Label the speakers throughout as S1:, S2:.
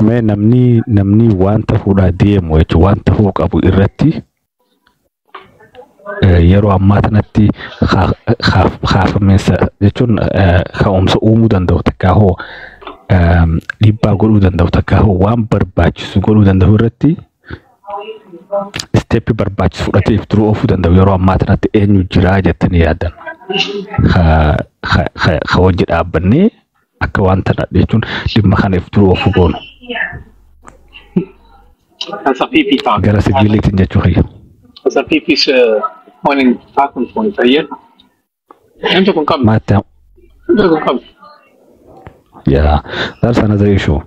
S1: Mee namni waan ta'uudhaa deemu jechuun waan ta'uu qabu irratti yeroo ammaa kanatti kaafameensa jechuun ka'umsa uumuu danda'u takka hoo dhiibbaa godhuu danda'u takka hoo waan barbaachisu godhuu danda'u irratti isteeppii barbaachisu fudhatee if duruu oofuu danda'u yeroo ammaa kanatti eenyu jiraa jettanii yaaddan. Ka wajji dhaabbannee akka waan tana jechuun dhimma kana if duruu oofuu goonu.
S2: That's a PP talk.
S1: Gara siviiliitiin jechuu kiyya.
S2: That's a PP's pointing talking point. Ayyee. Namni tokko hin qabne.
S1: Maatti
S2: Namni tokko hin qabne.
S1: Yeah, that's another issue.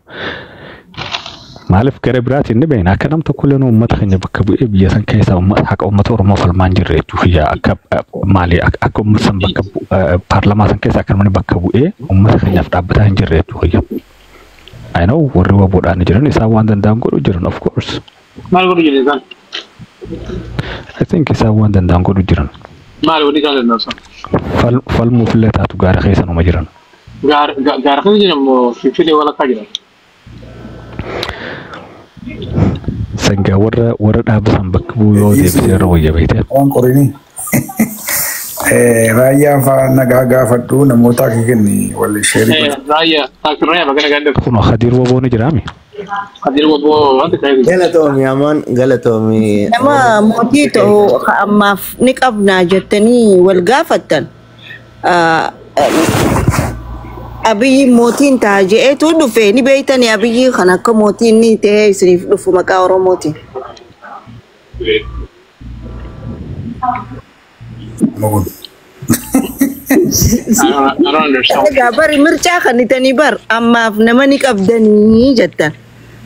S1: Maaliif gara biraatiin ni beekna akka nam tokkollee nu uummata keenya bakka bu'ee biyya san keessa haqa uummata Oromoo falmaa hin jirre jechuudha. Akka maali akka uummata san bakka paarlamaa san keessa akka namni bakka bu'ee uummata keenyaaf dhaabbataa hin jirre jechuudha. I know warri waboodhaan jiran isaan waan danda'an godhu jiran, of course.
S2: Maal godhu jiran isaan?
S1: I think isaan waan danda'an godhu jiran.
S2: Maal godhu isaan danda'an?
S1: Falmuufillee taatu gaara keessa numa jiran.
S2: Gaara keessa jiran moo Finfinnee walakkaa jiran?
S1: Sangaa warra dhaaba san bakka bu'u yoo deebisee irra wayya beekte.
S3: Waan qorini. Raayyaan fa'aa nagaa gaafadhu namoota akka kenni wal sheerii godhu.
S2: Raayyaa raayyaa bakka nagaa dhufu.
S1: Kun Khadiir Waboo ni jiraami.
S2: Khadiir Waboo wanti ta'e.
S4: Galatoomi amaan galatoomi.
S5: Nama mootii ta'u ammaaf ni qabnaa jettanii wal gaafattan. Abiyyi mootiin ta'a je'eetu dhufe ni beektanii Abiyyi kan akka mootiin ni ta'ee isiniif dhufu maqaa Oromootiin.
S3: Kun.
S2: I don't understand.
S5: Egaa bari mircaa kan itanii bar ammaaf nama ni qabdanii jettan.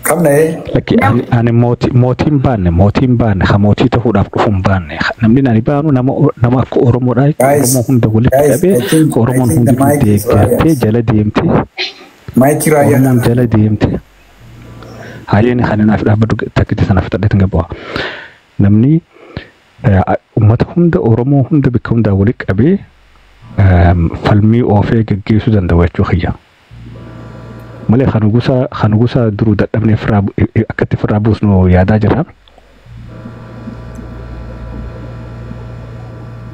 S3: Qabna ee.
S1: Lakki ani mootiin baanne mootiin baanne ha mootii ta'uudhaaf dhufu hin baanne namni ani baanu nama akka Oromoodhaa
S3: Guys,
S1: Oromoo hunda walitti
S3: guys,
S1: qabee
S3: I
S1: Oromoon
S3: think the
S1: hundi
S3: mic is
S1: deeggartee
S3: Raaya's.
S1: jala deemtee
S3: Maayikii raayyaa.
S1: Oromoon jala deemte. Hayyeen kan naaf dhaabbatu takkitti sana fixadheetin gabbaa. Namni uummata hunda Oromoo hunda bakka hundaa walitti qabee falmii oofee geggeessuu danda'u jechuu kiyya. Malee kan gosa duruu dadhabnee akkatti firraa buusnu yaadaa jirra.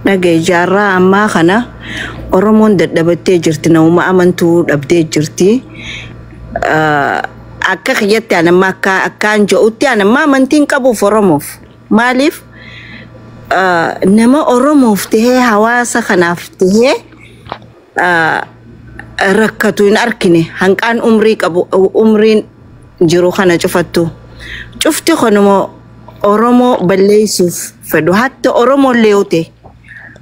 S5: Dhagaye jaarraa ammaa kana Oromoon dadhabattee jirti namuma amantuu dhabdee jirti. Akka kiyyatti ani amma akka akkaan je'utti ani amma amantiin qabuuf Oromoof. Maaliif nama Oromoof tahee hawaasa kanaaf tahee rakkatu hin arkine hanqaan umrii qabu umriin jiru kana cufattu. Cufti kanuma Oromoo balleessuuf fedhu hatta Oromoollee yoo ta'e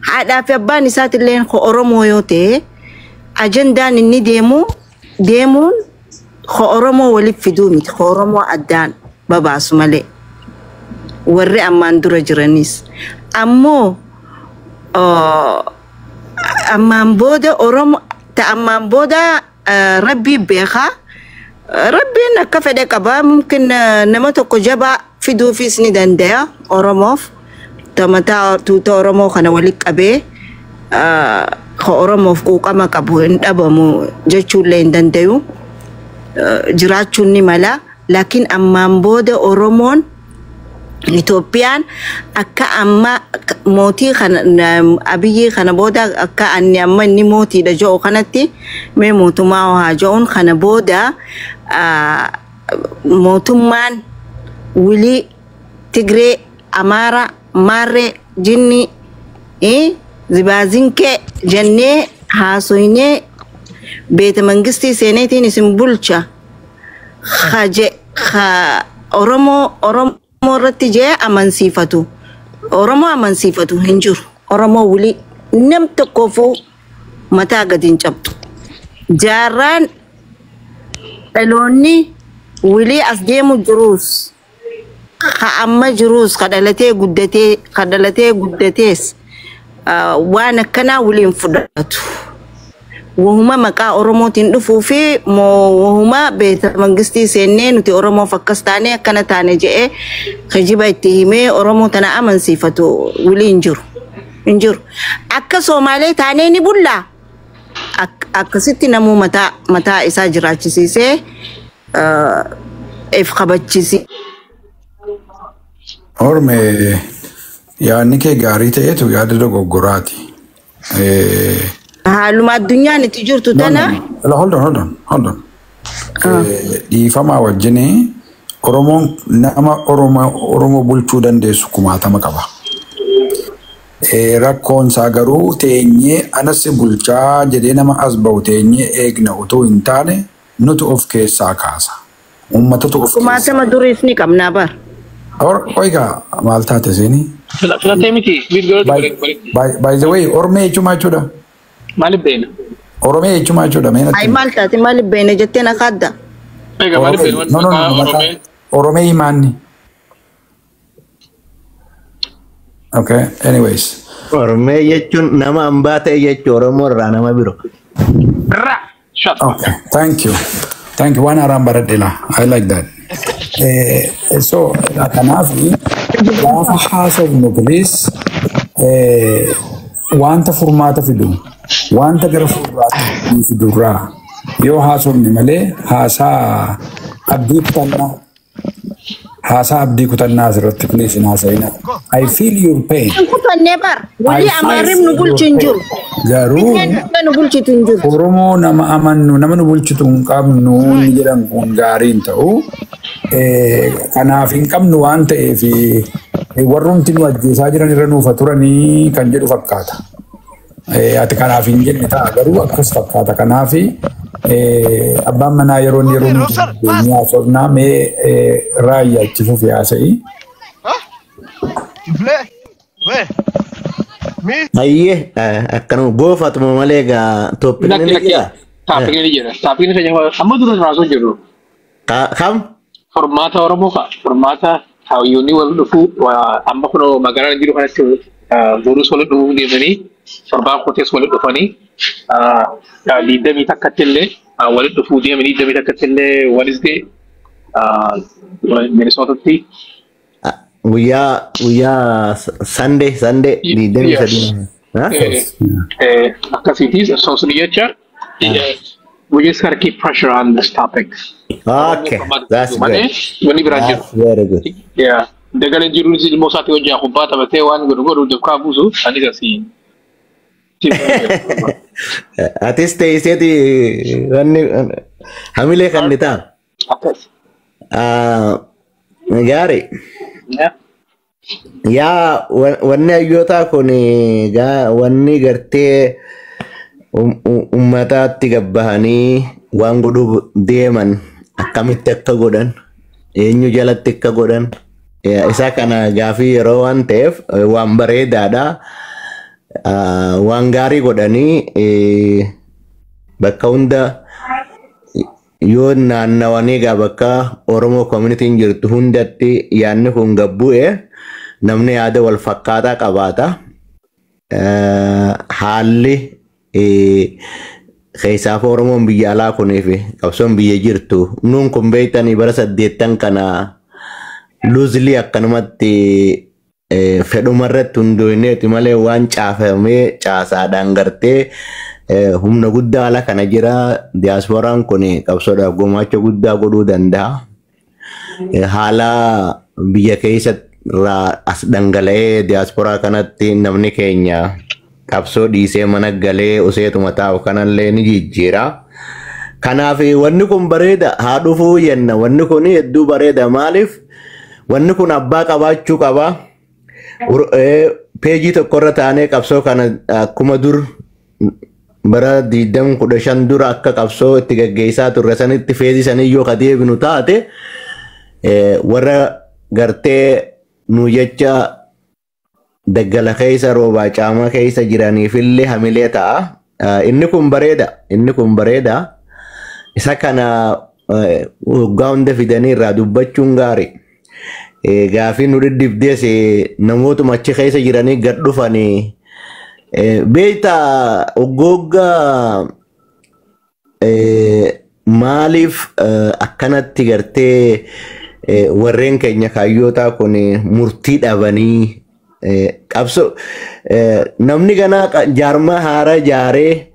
S5: haadhaa fi abbaan isaatillee Oromoo yoo ta'e ajandaan inni deemu deemuun Oromoo waliif fiduu miti Oromoo addaan babaasu malee warri ammaan dura jiranis ammoo ammaan booda Oromoo ta ammaan booda rabbii beekaa rabbiin akka fedhe qaba mumkin nama tokko jabaa fiduufis ni danda'a Oromoof ta mataa tuuta Oromoo kana walitti qabee ka Oromoof quuqama qabu hin dhabamu jechuullee hin dandayu jiraachuun ni mala laakiin ammaan booda Oromoon Itoophiyaan akka amma mootii kana Abiyyi kana booda akka anni amma inni mootiidha jedhu kanatti mee mootummaa haa jedhuun kana booda mootummaan wilii Tigree Amaara Maarree Jinni Zibaazinkee jennee haasoynee beeta mangistii seeneetiin isin bulcha ha Oromoo Oromoo irratti jee amansiifatu. Oromoo amansiifatu hin jiru. Oromoo wulii nam tokkoofuu mataa gadi hin cabdu. Jaarraan dhaloonni wulii as deemu jiruus ka amma jiruus ka dhalatee guddatee ka dhalatee guddatees waan akkanaa waliin fudhatu. Wahuma maqaa Oromootiin dhufuu fi moo wahuma beeta mangistii seennee nuti Oromoof akkas taane akkana taane je'ee kijiba itti himee Oromoo tana amansiifatu waliin jiru. Hin jiru. Akka Somaalee taanee ni bullaa. Akkasitti namuu mataa mataa isaa jiraachisiisee If kabachisi.
S3: Orme, yaadni kee gaarii ta'etu yaada dogoggoraati.
S5: Haaluma addunyaan itti jirtu
S3: No, no,
S5: tana.
S3: no. Hold on, hold on, hold on. Dhiifamaa wajjin, Oromoon nama Oromoo bulchuu dandeessu kumaatama qaba. Rakkoon isaa garuu teenyee anas bulchaa jedhee nama as bahu teenyee eegna otoo hin taane, nutu of keessaa kaasa. Uummatatu of keessaa.
S5: Kumaatama duriis ni qabnaa bar.
S3: Oigaa, maal taate seenii?
S2: Filatee miti miit
S3: By,
S2: godhatu.
S3: by the way, Ormee jechuun maal jechuudha?
S2: Maaliif beena?
S3: Oromee jechuun maal jechuudha? Mee natti
S5: Ay,
S3: himi.
S5: maal taate? Maaliif beene jettee na kaadda?
S2: Egaa maaliif
S3: Oromee.
S2: beena?
S3: No, no, no, no, maqaa
S2: Oromee.
S3: Oromee himaanni. Okay, anyways.
S4: Ormee jechuun nama hambaa ta'e jechuun Oromoo irraa nama biro.
S2: Ra! Shut up.
S3: Okay, thank you. Thank you. Waan haaraan baradhe laa. I like that. So, kanaaf gaafa haasofnu, please, wanta furmaata fidu, wanta gara fuulduraatti fidurraa yoo haasofne malee, haasaa abdii kutannaa asirratti please hin haasa'ina. I feel your pain.
S5: Hin kutannee bar. Walii amaarrim nu bulchu hin jiru.
S3: Garuu
S5: Binneen dhuftee nu bulchitu hin jiru.
S3: Oromoo nama amannu, nama nu bulchitu hin qabnu inni jedhan kun gaarii hin ta'u. Kanaaf hin qabnu waan ta'eef, warrumti nu ajjeesaa jiran irra nuufa turanii kan jedhu fakkaata. Ati kanaaf hin jenne ta'a, garuu akkas fakkaata. Kanaaf abbaan manaa yeroo inni yeroo nuti deemnee haasofnaa, mee raayyaa itti fufi haasa'ii.
S4: Hayyee, akkanuma goofatuma malee egaa topicni
S2: Lakki
S4: ni
S2: lakki.
S4: jira.
S2: Topicni ni jira. Topicni keenya amma dura haasoo jirru.
S4: Kam?
S2: Furmaata Oromoo ka furmaata hayyoonni wal dhufuu, amma kun magaalaan jiru kanatti borus wal dhufuu deemanii, torbaan kotees wal dhufanii, 21tti illee wal dhufuu deemanii, 21tti illee Wednesday Minnesotatti.
S4: Guyyaa Sunday 23.
S2: Akkasiitis so sun jecha we just gotta keep pressure on this topic.
S4: Okay, that's
S2: Malee
S4: good.
S2: wanni biraan jiru.
S4: That's very good.
S2: Yeah. Dagaleen jiruun ilmoo isaatii wajjin kubbaa taphatee waan godhu godhu dafkaa buusu anis asii.
S4: Atis teesseeti wanni hamilee kan ni ta'a.
S2: Akkas.
S4: Gaarii.
S2: Yeah.
S4: Yaa, wanni hayyootaa kun wanni gartee ummataatti gabbahanii waan godhuu deeman, akkamitti akka godhan, eenyu jalatti akka godhan, isa kana gaafii yeroo waan ta'eef, waan bareedaadha. Waan gaarii godhanii, bakka hunda yoo naannawanii egaa bakka Oromoo communityn jirtu hundatti yaadni kun gabbu'e, namni yaada wal fakkaataa qabaata. Haalli keessaaf Oromoon biyya alaa kunii fi qabsoon biyya jirtu nuun kun beektanii, bara 80 kana loosely akkanumatti fedhuma irratti hundoofneeti malee, waan caafamee caasaadhaan gartee humna guddaa ala kana jira. Diyaaspooraan kun qabsoodhaaf gumaacha guddaa godhuu danda'a. Haala biyya keessa irraa as dhangala'ee diyaasporaa kanatti namni keenya qabsoo dhiisee mana galee useetuma taa'u kanallee ni jijjiira. Kanaaf wanni kun bareeda, haa dhufuu jenna. Wanni kun hedduu bareeda. Maaliif? Wanni kun abbaa qabaachuu qaba. Peejii tokkorra taanee qabsoo kana akkuma dur bara 2015 dura akka qabsoo itti gaggeessaa turre sanitti feezii sanii yoo ka deebinu taate, warra gartee nu jecha daggala keessa roobaa caamaa keessa jiraniifillee hamilee ta'a. Inni kun bareeda. Inni kun bareeda. Isa kana waggaa hunda fidanii irraa dubbachuun gaarii. Gaafii nu dhiddibdees namootuma achi keessa jiranii gad dhufanii beektaa oggooggaa, maaliif akkanatti gartee warreen keenya kaayyootaa kun murtii dhabanii qabsoo namni ganaa jaarmaa haaraa jaaree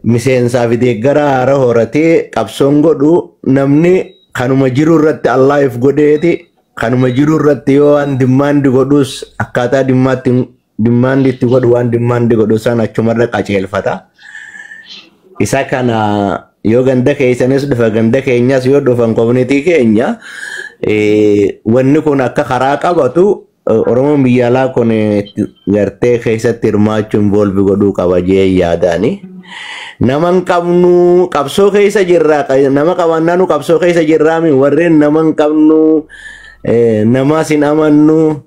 S4: miseensaa fi deeggara haaraa horatee qabsoon godhu namni Kanuma jiru irratti Allah if godheeti, kanuma jiru irratti yoo waan demand godhus, akkaataa dhimmaatti demand itti godhu, waan demand godhu san achumarra qaceelfata. Isa kana yoo ganda keessanis dhufa, ganda keenyas yoo dhufan, community keenya wanni kun akka karaa qabatu, Oromoon biyya alaa kun gartee keessatti hirmaachuu, involve godhuu qaba jee yaadaani. Nama hin qabnu, qabsoo keessa jirra, nama qabaannaa qabsoo keessa jirraami. Warreen nama hin qabnu, namaas hin amannu,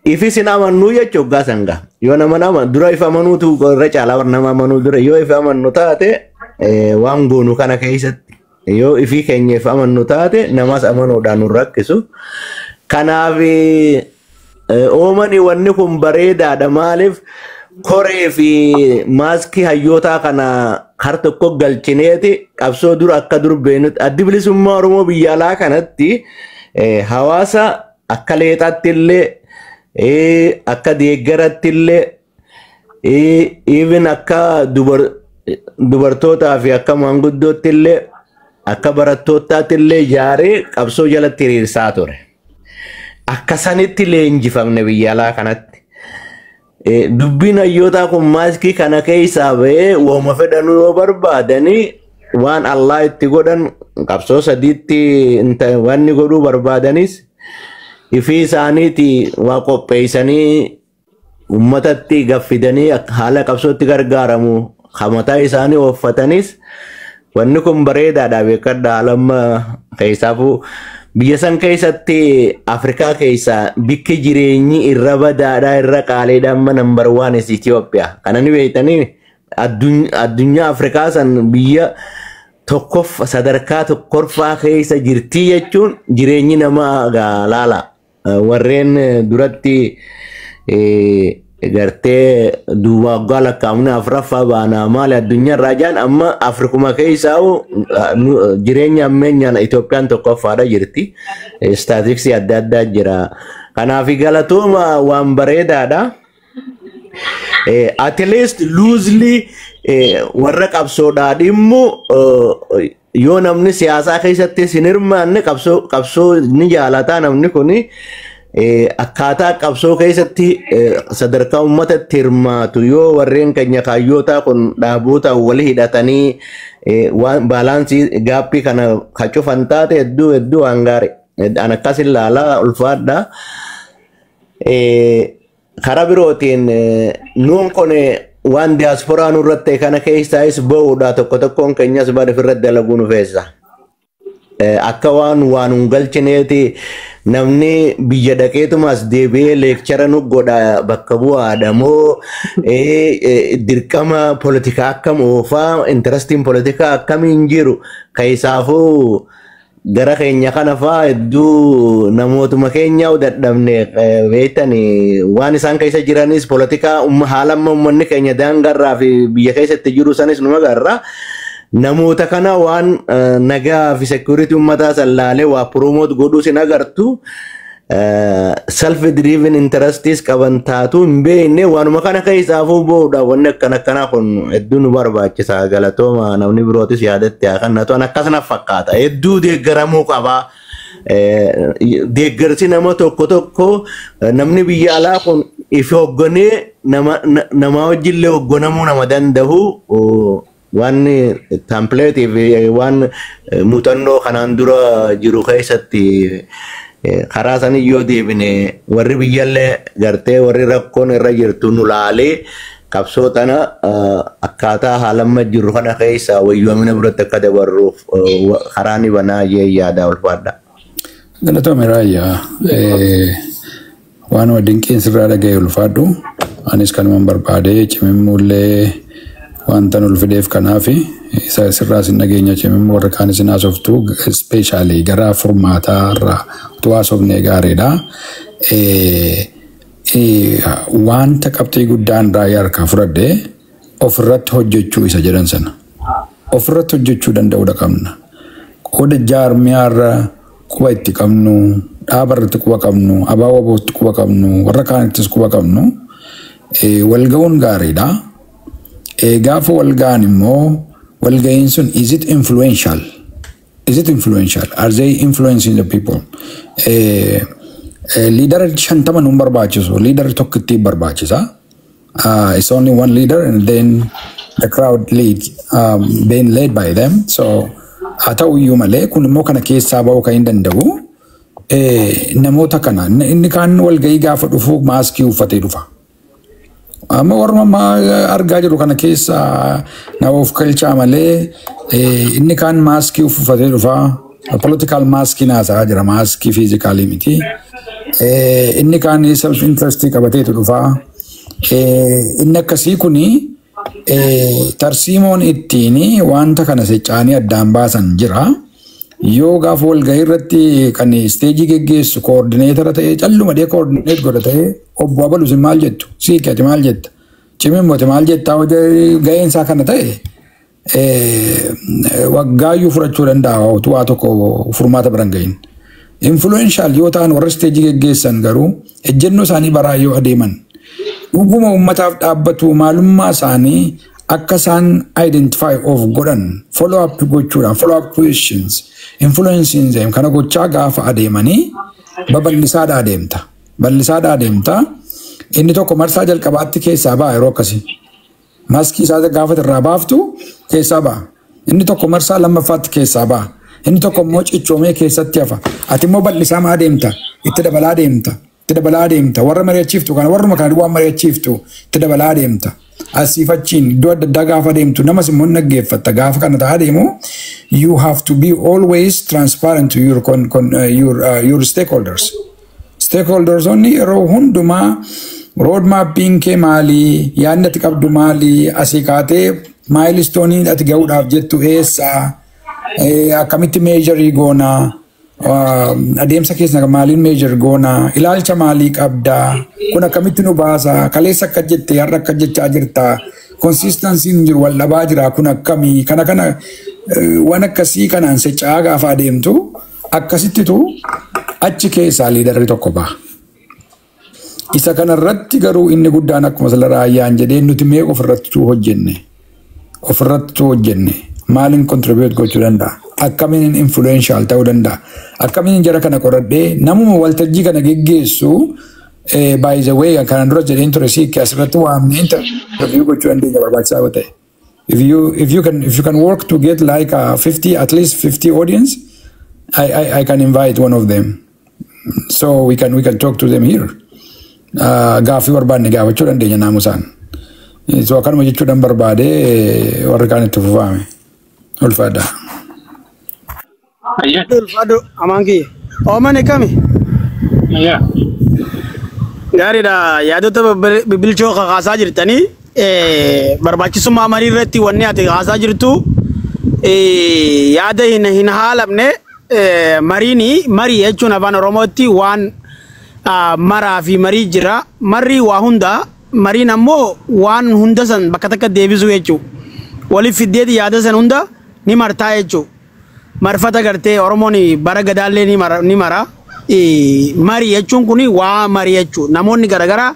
S4: ifis hin amannu jechuu hoggaa sangaa. Yoo nama dura if amanuutu irra caalaa, nama amanuu dura yoo if amannu taate, waan goonu kana keessatti yoo ifii keenya if amannu taate, namas amanuudhaan nu rakkisu. Kanaaf oomani wanni kun bareedaadha. Maaliif koree fi maaskii hayyootaa kana har tokko galchineeti qabsoo dura akka dur beenutti Addi Bilisummaa Oromoo biyya alaa kanatti hawaasa akka leexaatti illee, akka deeggaratti illee, even akka dubartootaa fi akka maanguddootti illee, akka barattootaatti illee ijaaree qabsoo jalatti hiriirsaa ture. Akka sanitti leenjifamne biyya alaa kanatti. Dubbiin hayyootaa kun maaskii kana keessaa ba'ee, wooma fedhanuu yoo barbaadanii, waan Allah itti godhan, qabsoo sadiitti wanni godhuu barbaadanis, ifii isaaniiti waa qopheessanii ummatatti gaffidanii haala qabsootti gargaaramu mataa isaanii ooffatanis, wanni kun bareedaadha. Beekadha, haala keessaafuu biyya san keessatti Afrikaa keessa bikki jireenyi irra badaadha, irra qaaliidha, amma number one is Itoophiyaa. Kana ni beektanii, addunyaa Afrikaa san biyya tokkoff sadarkaa tokkoffaa keessa jirtii jechuun jireenyi namaa laala. Warreen duratti gartee duuba waggaa lakkaa'amne afuraffaa baanaa maali addunyaa irraa jaan, amma Afrikuma keessaa jireenya ammeenyaan Itoophiyaan tokkoffaadha jirti. Statistics adda addaa jira. Kanaaf galatooma, waan bareedaadha. At least loosely warra qabsoodhaa dhimmu, yoo namni siyaasaa keessatti hin hirmaanne, qabsoo ni jaalataa namni kuni, akkaataa qabsoo keessatti sadarkaa uummatatti hirmaatu, yoo warreen keenya kaayyootaa kun dhaaboota wali hidhatanii waan balance gap kana ka cufan taate, hedduu hedduu waan gaarii. An akkas ilaalaa, ulfaadha. Karaa birootiin nuun kun waan diyaasporaa nurratti kana keessaayis ba'uudha, tokko tokkoon keenyas bari ofirratti dalaguu nu feessa. Akka waan hin galchineeti namni biyya dhaqeetumas deebi'ee lecture nu godha, bakka bu'aadha moo, dirqama poolitikaa akkam oofaa, interestiin poolitikaa akkamiin jiru, keessaafuu gara keenya kana faa hedduu namootuma keenya dadhabne beektani, waan isaan keessa jiranis poolitikaa haala amma uummanni keenya daangarraa fi biyya keessatti jiru sanis numa garra. Namoota kana waan nagaa fi security uummataa sallaalee waa promote godhuu sin agartu, self driven interests qaban taatu hin beekne. Waanuma kana keessaafuu ba'uudha, wanni akkana akkanaa kun hedduu nu barbaachisa. Galatooma, namni birootis yaadatti haa kannatu. An akkasuma fakkaata, hedduu deeggaramuu qaba. Deeggarsi nama tokko tokko, namni biyya alaa kun ifi hoogganee nama wajjillee hoogganamuu nama danda'u, waan template fi waan muuxannoo kanaan dura jiru keessatti karaa sanii yoo deebine, warri biyyallee gartee warri rakkoon irra jirtu nu laalee, qabsoo tana akkaataa haalamma jiru kana keessa wayyoomina biratti akka dabarruuf karaa ni banaa jee yaada, ulfaadha.
S3: Galatoome Raayyaa, waanuma dinqiin sirraa dhaga'e, ulfaadhu. Anis kanuman barbaade, cimimmuullee wanta ol fideef kanaafi isa sirraa sin dhageenya. Cimimmoo warra kaan isin haasoftu, especially gara furmaataa irraa utuu haasofnee gaariidha. Wanta qabxii guddaan Raayyaa harkaa fudhadhe, ofirratti hojjechuu isa jedhan sana. Ofirratti hojjechuu danda'uudha qabna. Qooda jaarmiyaarra quba itti qabnu, dhaaba irratti quba qabnu, abaaboo bootti quba qabnu, warra kaanittis quba qabnu, walga'uun gaariidha. Gaafa walga'an immoo walga'iin sun is it influential? Is it influential? Are they influencing the people? Leader 50 nun barbaachisu. Leader tokkitti barbaachisa. It's only one leader and then the crowd lead, being led by them. So haa ta'u iyyuu malee, kun immoo kana keessaa ba'uu kan hin danda'u namoota kana. Inni kaan walgahii gaafa dhufu maaskii uffatee dhufa. Amma warra amma argaa jiru kana keessa na of kalchaa malee, inni kaan maaskii uffatee dhufa. Political maaskii naasaa jira, maaskii physicalii miti. Inni kaan self interest qabateetu dhufa. Inni akkasii kuni tarsiimoon ittiin wanta kana secaanii addaan baasan jira. Yoo gaafa walgahii irratti kan stageii geggeessu coordinator ta'ee, calluma dhee coordinate godha ta'ee, obbo Abalus maal jettu? Siiqi, ati maal jetta? Cimimmooti maal jettaa? Gaheen isaa kana ta'e, waggaayyuu fudhachuu danda'a utuu waa tokko furmaata bira hin gahin. Influential yoo ta'an, warra stageii geggeessan garuu ejjennoo isaanii baraa yoo adeeman, dhuguma uummataaf dhaabbatu, maalummaa isaanii akka isaan identify of godhan follow up gochuudhaan, follow up questions, influencing them kana gochaa gaafa adeemanii babal'isaadha adeemta. Bal'isaadha adeemta. Inni tokko marsaa jalqabaatti keessaa ba'a yeroo akkasii. Maskii isaa gaafa irraa baaftu keessaa ba'a. Inni tokko marsaa lammaffaatti keessaa ba'a. Inni tokko immoo cichoomee keessatti hafa. Ati immoo bal'isaa maa adeemta? Itti dabalaa adeemta. Itti dabalaa adeemta. Warra mari'achiiftu kana, warruma kana waan mari'achiiftu itti dabalaa adeemta. Asiif achiin iddoo adda addaa gaafa adeemtu namas immoo dhaggeeffatta. Gaafa kana ta'aa deemu, you have to be always transparent to your, con, con, your stakeholders. Stakeholdersonni yeroo hundumaa road mapping kee maalii, yaadni ati qabdu maalii, asii kaatee milestoneii ati ga'uudhaaf jettu eessaa, akkamitti measureii goonaa, adeemsa keessa maaliin measure goonaa, ilaalcha maalii qabdaa, kun akkamitti nu baasaa, kaleessa akka jette har'a akka jechaa jirtaa, consistencyn jiru wal dhabaa jira, kun akkamii, kana waan akkasii kanaan secaa gaafa adeemtu, akkasittitu achi keessaa leaderri tokko baha. Isa kanarratti garuu inni guddaan akkuma sila raayyaan jedhee, nuti meeqa ofirrattuu hojjenne? Ofirrattuu hojjenne, maaliin contribute gochuu danda'a? Akkamiin influential ta'uu danda'a? Akkamiin jara kana qoradhee namuma waltajjii kana geggeessu, by the way, kanaan dura jedheen ture, siikki asirratti waamnee interview gochuu dandeenya barbaachisaa yoo ta'e. If you can work to get like a 50, at least 50 audience, I can invite one of them. So we can talk to them here. Gaaffii barbaanne gaafachuu dandeenya naamusaan. So akkanuma jechuudhaan barbaade, warri kaan itti fufaame. Ulfaadha.
S2: Ayyaa.
S6: Ulfaadhu, amaan kiyya. Oomani kami?
S2: Ayyaa.
S6: Gaariidha. Yaadota bibilchoo kakaasaa jirtanii, barbaachisummaa marii irratti wanni ati kaasaa jirtu yaada hin haalamne. Mariini, marii jechuun afaan Oromootti waan maraa fi marii jira. Marri waa hunda, mariin ammoo waan hunda san bakka takka deebisuu jechuudha. Waliif fiddeeti yaada san hunda ni martaa jechuudha. Marfata gartee Oromoon bara gadaallee ni mara. Ni mara. Marii jechuun kun waa marii jechuudha. Namoonni garaagaraa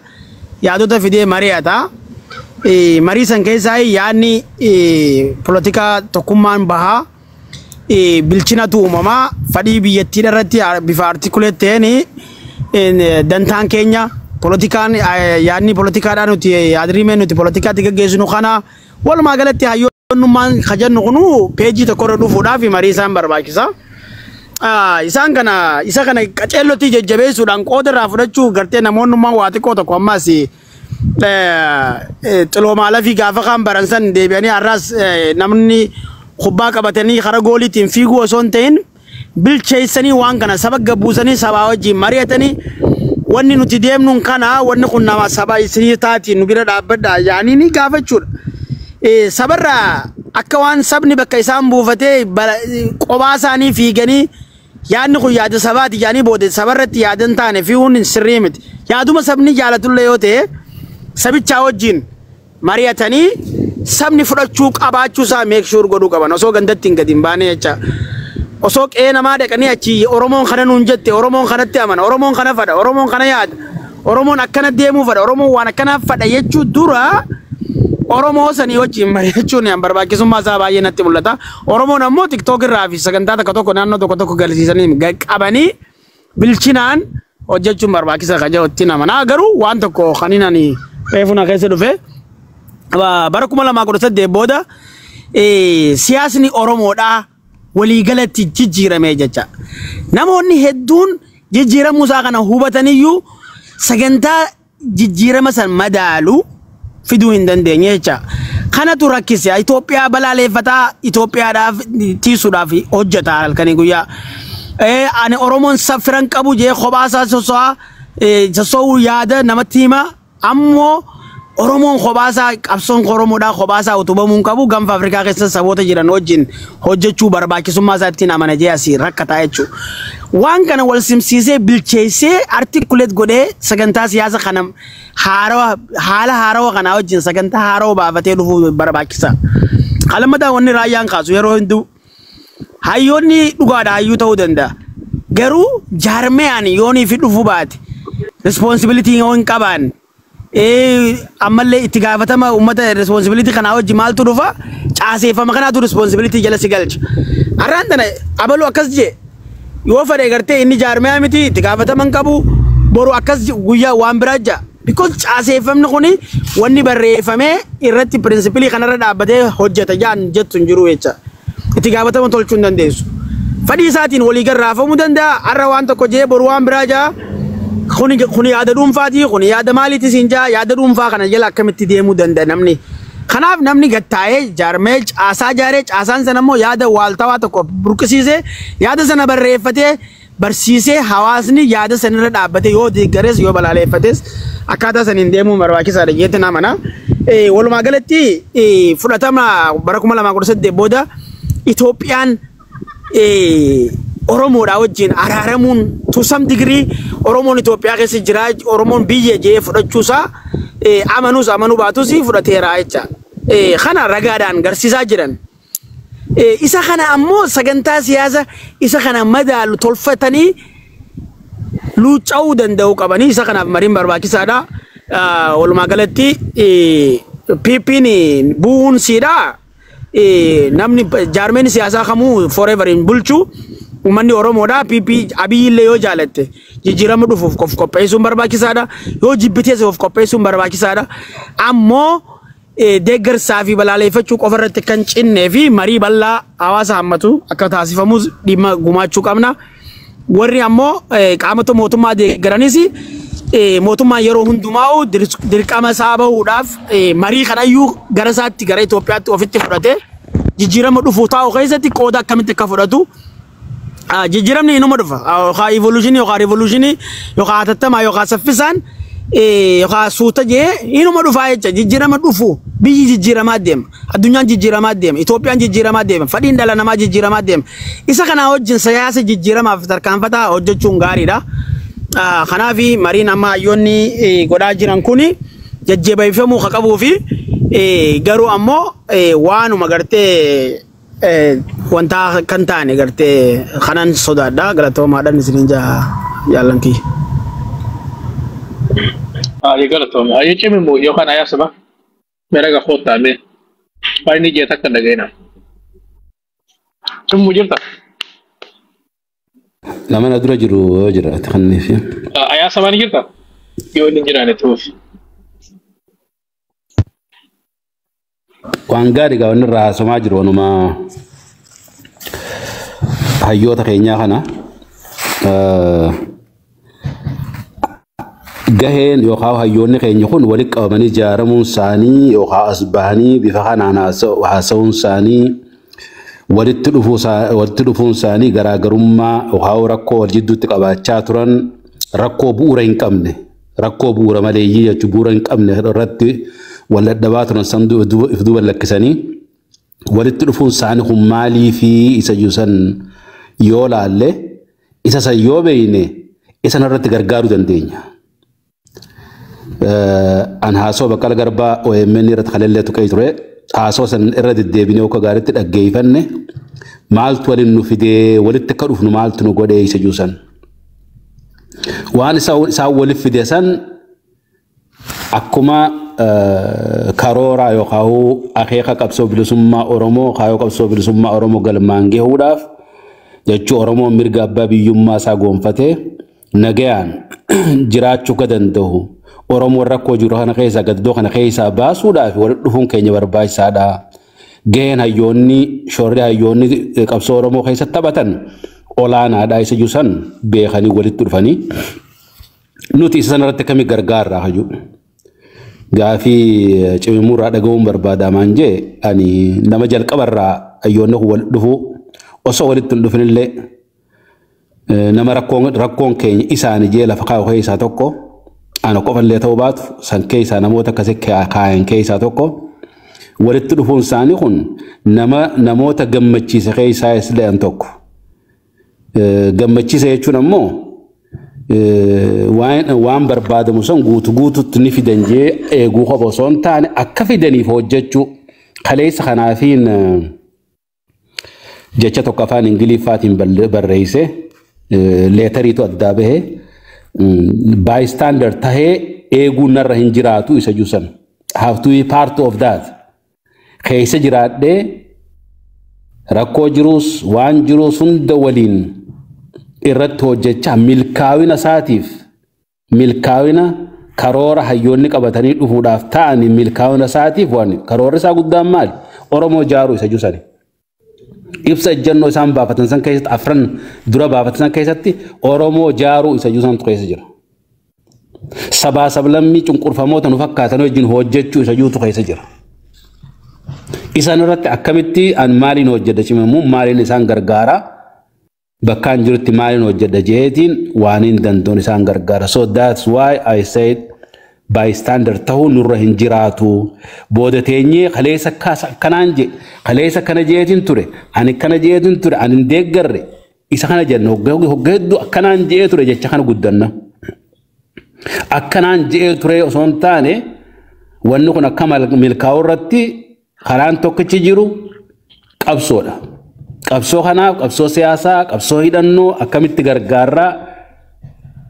S6: yaadota fidee mari'ata. Marii san keessaa yaadni polotikaa tokkummaan bahaa, bilchinatu uumamaa, fadhii biyyattii irratti bifa articulate ta'een, dantaan keenya polotikaan, yaadni polotikaadhaan nuti yaadrimeen nuti polotikaatti gaggeessinu kana, walumaa galatti hayyoonnummaan kajannu kunu peejii tokko irra dhufuudhaaf marii isaan barbaachisa. Isaan kana, isa kana qaceellotti jajjabeessuudhaan qooda irraa fudhachuu gartee namoonnummaan waa xiqqoo tokko ammas xiloomaala fi gaafa kaan baran san deebi'anii har'aas namni kubbaa qabatanii karaa gooliitiin fiiguu osoo hin ta'in, bilcheessanii waan kana saba gabbuusanii, sabaa wajjin mari'atanii, wanni nuti deemnuun kana, wanni kun nama saba isinii taatiin nu bira dhaabbadha yaanii ni gaafachuudha. Sabarraa akka waan sabni bakka isaan buufatee qobaa isaanii fiiganii, yaadni kun yaada sabaati yaanii booda sabarratti yaada hin taane fiiguun sirrii miti. Yaaduma sabni jaalatullee yoo ta'e, sabichaa wajjin mari'atanii sabni fudhachuu qabaachuu isaa make sure godhuu qaban osoo gandatti hin gadi hin baane jecha. Osoo qe'ee namaa dhaqanii achi Oromoon kana nuun jette, Oromoon kanatti amana, Oromoon kana fadha, Oromoon kana yaada, Oromoon akkana deemuu fadha, Oromoon waan akkana fadha jechuu dura Oromoo sanii wajjin mari'achuun barbaachisummaa isaa baay'ee natti mul'ata. Oromoon ammoo TikTok irraa fi sagantaa tokko tokko naannoo tokko tokko galsiisanii qabanii bilchinaan hojjechuun barbaachisaa kan jedhutti nama. Garuu waan tokko kan inni ani reefu na keessa dhufe bara 2018 booda siyaasni Oromoodhaa waliigalatti jijjiirame jecha. Namoonni hedduun jijjiiramuu isaa kana hubataniyyuu sagantaa jijjiirama san madaalu fiduu hin dandeenye jecha. Kanatu rakkise. Itoophiyaa balaaleeffataa, Itoophiyaadhaaf tiisuudhaaf hojjeta halkanii guyyaa. Ani Oromoon saffiran qabu jee kophaa isaa soso'aa soso'uu yaada namatti hima. Ammoo Oromoon kophaa isaa, qabsoon Oromoodhaa kophaa isaa utubamuu hin qabu. Gaanfa Afrikaa keessa saboota jiran wajjin hojjechuu barbaachisummaa isaa ittiin amana jee asii rakkataa jechuudha. Waan kana wal simsiisee bilcheessee articulate godhee sagantaa siyaasa kana haarawa, haala haarawa kanaa wajjin sagantaa haarawa baafatee dhufuu barbaachisa. Kalammataa wanni raayyaan kaasu yeroo hedduu hayyoonni dhugaadha hayyuu ta'uu danda'a. Garuu jaarmeyaan yoonii fi dhufuu baate, responsibility yoo hin qabaanne, ammallee itti gaafatama uummata responsibility kanaa wajji maaltu dhufa? Caaseeffama kanaatu responsibility jala si galcha. Har'aan tana abaluu akkas jee yoo fedhe gartee inni jaarmeyaa miti, itti gaafatama hin qabu, boru akkas guyyaa waan biraa jaa. Because caaseeffamni kuni wanni barreeffamee irratti principle kanarra dhaabbatee hojjeta jaan jettu hin jiru jecha. Itti gaafatama tolchuu hin dandeessu. Fedhii isaatiin walii garraafamuu danda'a. Har'a waan tokko jee boru waan biraa jaa. Kuni yaada dhuunfaati, kuni yaada maaliiti siin jaa, yaada dhuunfaa kana jala akkamitti deemuu danda'a namni? Kanaaf namni gattaa'ee jaarmee caasaa jaaree, caasaan sana immoo yaada waaltawaa tokko burqisiisee, yaada sana barreeffatee barsiisee, hawaasni yaada sanirra dhaabbatee yoo deeggares yoo balaaleeffates akkaataa saniin deemuun barbaachisaadha jeetti namana. Walumaa galatti fudhatama bara 2018 booda Itoophiyaan Oromoodhaa wajjin araaramuun, to some degree Oromoon Itoophiyaa keessa jira, Oromoon biyya jee fudhachuusaa amanuus amanuu baatus fudhateera jecha. Kana ragaadhaan garsiisaa jiran. Isa kana ammoo sagantaa siyaasa isa kana madaalu tolfatanii luucca'uu danda'uu qabanii, isa kanaaf mariin barbaachisaadha. Walumaa galatti PP'n bu'uun siidhaa. Namni jaarmeen siyaasaa kamuu forever hin bulchu. Uummanni Oromoodha. PP Abiyyi illee yoo jaalatte jijjiirama dhufuuf of qopheessuun barbaachisaadha. Yoo jibbitees of qopheessuun barbaachisaadha. Ammoo deeggarsaa fi balaaleeffachuu qofa irratti kan cinnee fi marii bal'aa hawaasa hammatu akka taasifamus dhimma gumaachuu qabna. Warri ammoo qaamota mootummaa deeggaranis, mootummaan yeroo hundumaa dirqama isaa bahuudhaaf marii kanayyuu gara isaatti, gara Itoophiyaatti ofitti fudhatee jijjiirama dhufuu taa'u keessatti qooda akkamitti akka fudhatu. Jijjiiramni inuma dhufa, yookaan evolution yookaan revolution, yookaan hatattamaa yookaan saffisaan yookaan suuta jee inuma dhufaa jecha. Jijjiirama dhufu, biyyi jijjiiramaa deema, addunyaan jijjiiramaa deema, Itoophiyaan jijjiiramaa deema, fedhiin dhala namaa jijjiiramaa deema. Isa kanaa wajjin siyaasa jijjiiramaaf tarkaanfataa hojjechuun gaariidha. Kanaaf mariin amma hayyoonni godhaa jiran kuni jajjabeeffamuu ka qabuu fi garuu ammoo waanuma gartee wanta kan taane gartee kanan sodaadha. Galatoomaadhaan isiniin jaallan kiyya.
S2: Ayi, galatooma. Ayi, cimimu yookaan ayaa saba. Meraga kootaame. Waan inni jee takka dhageenaa. Cimmu jirta?
S7: Nama na dura jiru yoo jiraate kanniif.
S2: Ayaa sabaa ni jirta? Yoo inni hin jiraanne ta'uuf.
S7: Waan gaarii gaa wanni irraa haasamaa jiru waanuma hayyoota keenyaa kana. Gaheen yookaan hayyoonni keenya kun walitti qabamanii ijaaramuun isaanii yookaan as bahanii bifa kanaan haasa'uun isaanii, walitti dhufuun isaanii, garaagarummaa yookaan rakkoo wal jidduutti qabaachaa turan, rakkoo bu'uura hin qabne, rakkoo bu'uura maleeyyii jechuun bu'uura hin qabne irratti wal dadhabaa turan san if duuba lakkisanii walitti dhufuun isaanii kun maalii fi isa jiru san yoo laalle, isa san yoo beeyne, isa irratti gargaaruu dandeenya. An haasoo Baqqala Garbaa OMN irratti kalellee tuqee ture. Haasoo san irra deddeebinee akka gaariitti dhaggeeffanne, maaltu waliin nu fidee, walitti akka dhufnu maaltu nu godhee isa jiru san. Waan isaan waliif fide san akkuma Karoora yookaan akeeka qabsoo bilisummaa Oromoo, kaayoo qabsoo bilisummaa Oromoo galmaan gahuudhaaf jechuu, Oromoon mirga abbaa biyyummaa isaa goonfatee nagayaan jiraachuu akka danda'u, Oromoon rakkoo jiru kana keessaa, gaddoo kana keessaa baasuudhaaf walitti dhufuun keenya barbaachisaadha. Gaheen hayyoonni, shoorri hayyoonni qabsoo Oromoo keessatti taphatan olaanaadha isa jiru san beekanii walitti dhufanii nuti isa sanarratti akkamii gargaarraa hayyuu. Gaafii cimimurraa dhaga'uun barbaadamaan jee, ani nama jalqabarraa hayyoonni kun walitti dhufuu osoo walitti hin dhufinillee nama rakkoon keenya isaani jee lafa kaa'u keessaa tokko ana qofallee ta'uu baatu, san keessaa namoota akkasii kaayan keessaa tokko. Walitti dhufuun isaanii kun nama namoota gammachiise keessaa illee tokko. Gammachiise jechuun ammoo waan barbaadamu san guutu guututti ni fidan jee eeguu qofa osoo hin taane, akka fidaniif hojjechuu. Kaleessa kanaafiin jecha tokko afaan Ingiliffaatiin barreesse, letteriitu addaa bahee, bystander tahee eeguun narra hin jiraatu isa juusan. Have to be part of that. Keessa jiraadhee rakkoo jiruus waan jiruus hunda waliin irratti hojjechaa milkaa'ina isaatiif, milkaa'ina karoora hayyoonni qabatanii dhufuudhaaf ta'anii milkaa'ina isaatiif, waan karoorri isaa guddaan maali? Oromoo jaaruu isa juusani. Ibsa ejjennoo isaan baafatan san keessatti, afran dura baafatan san keessatti, Oromoo jaaruu isa juusantu keessa jira. Sabaa sablammii cunqurfamoota nu fakkaatan wajjin hojjechuu isa juutu keessa jira. Isaan irratti akkamitti an maaliin hojjedha, cimamuu maaliin isaan gargaara, bakkaan jirutti maaliin hojjedha jeetiin waan hin danda'uun isaan gargaara. So that's why I said bystander ta'uu nurra hin jiraatu. Booda teenyee kaleessa akkanaan je, kaleessa akkana jeetiin ture, ani akkana jeetiin ture, ani hin deeggarre isa kana jenna. Hogga hedduu akkanaan je'ee ture jecha kana guddanna. Akkanaan je'ee ture osoo hin taane, wanni kun akka milkaa'u irratti karaan tokkichi jiru qabsoodha. Qabsoo kanaaf qabsoo siyaasaa, qabsoo hidhannoo akkamitti gargaarraa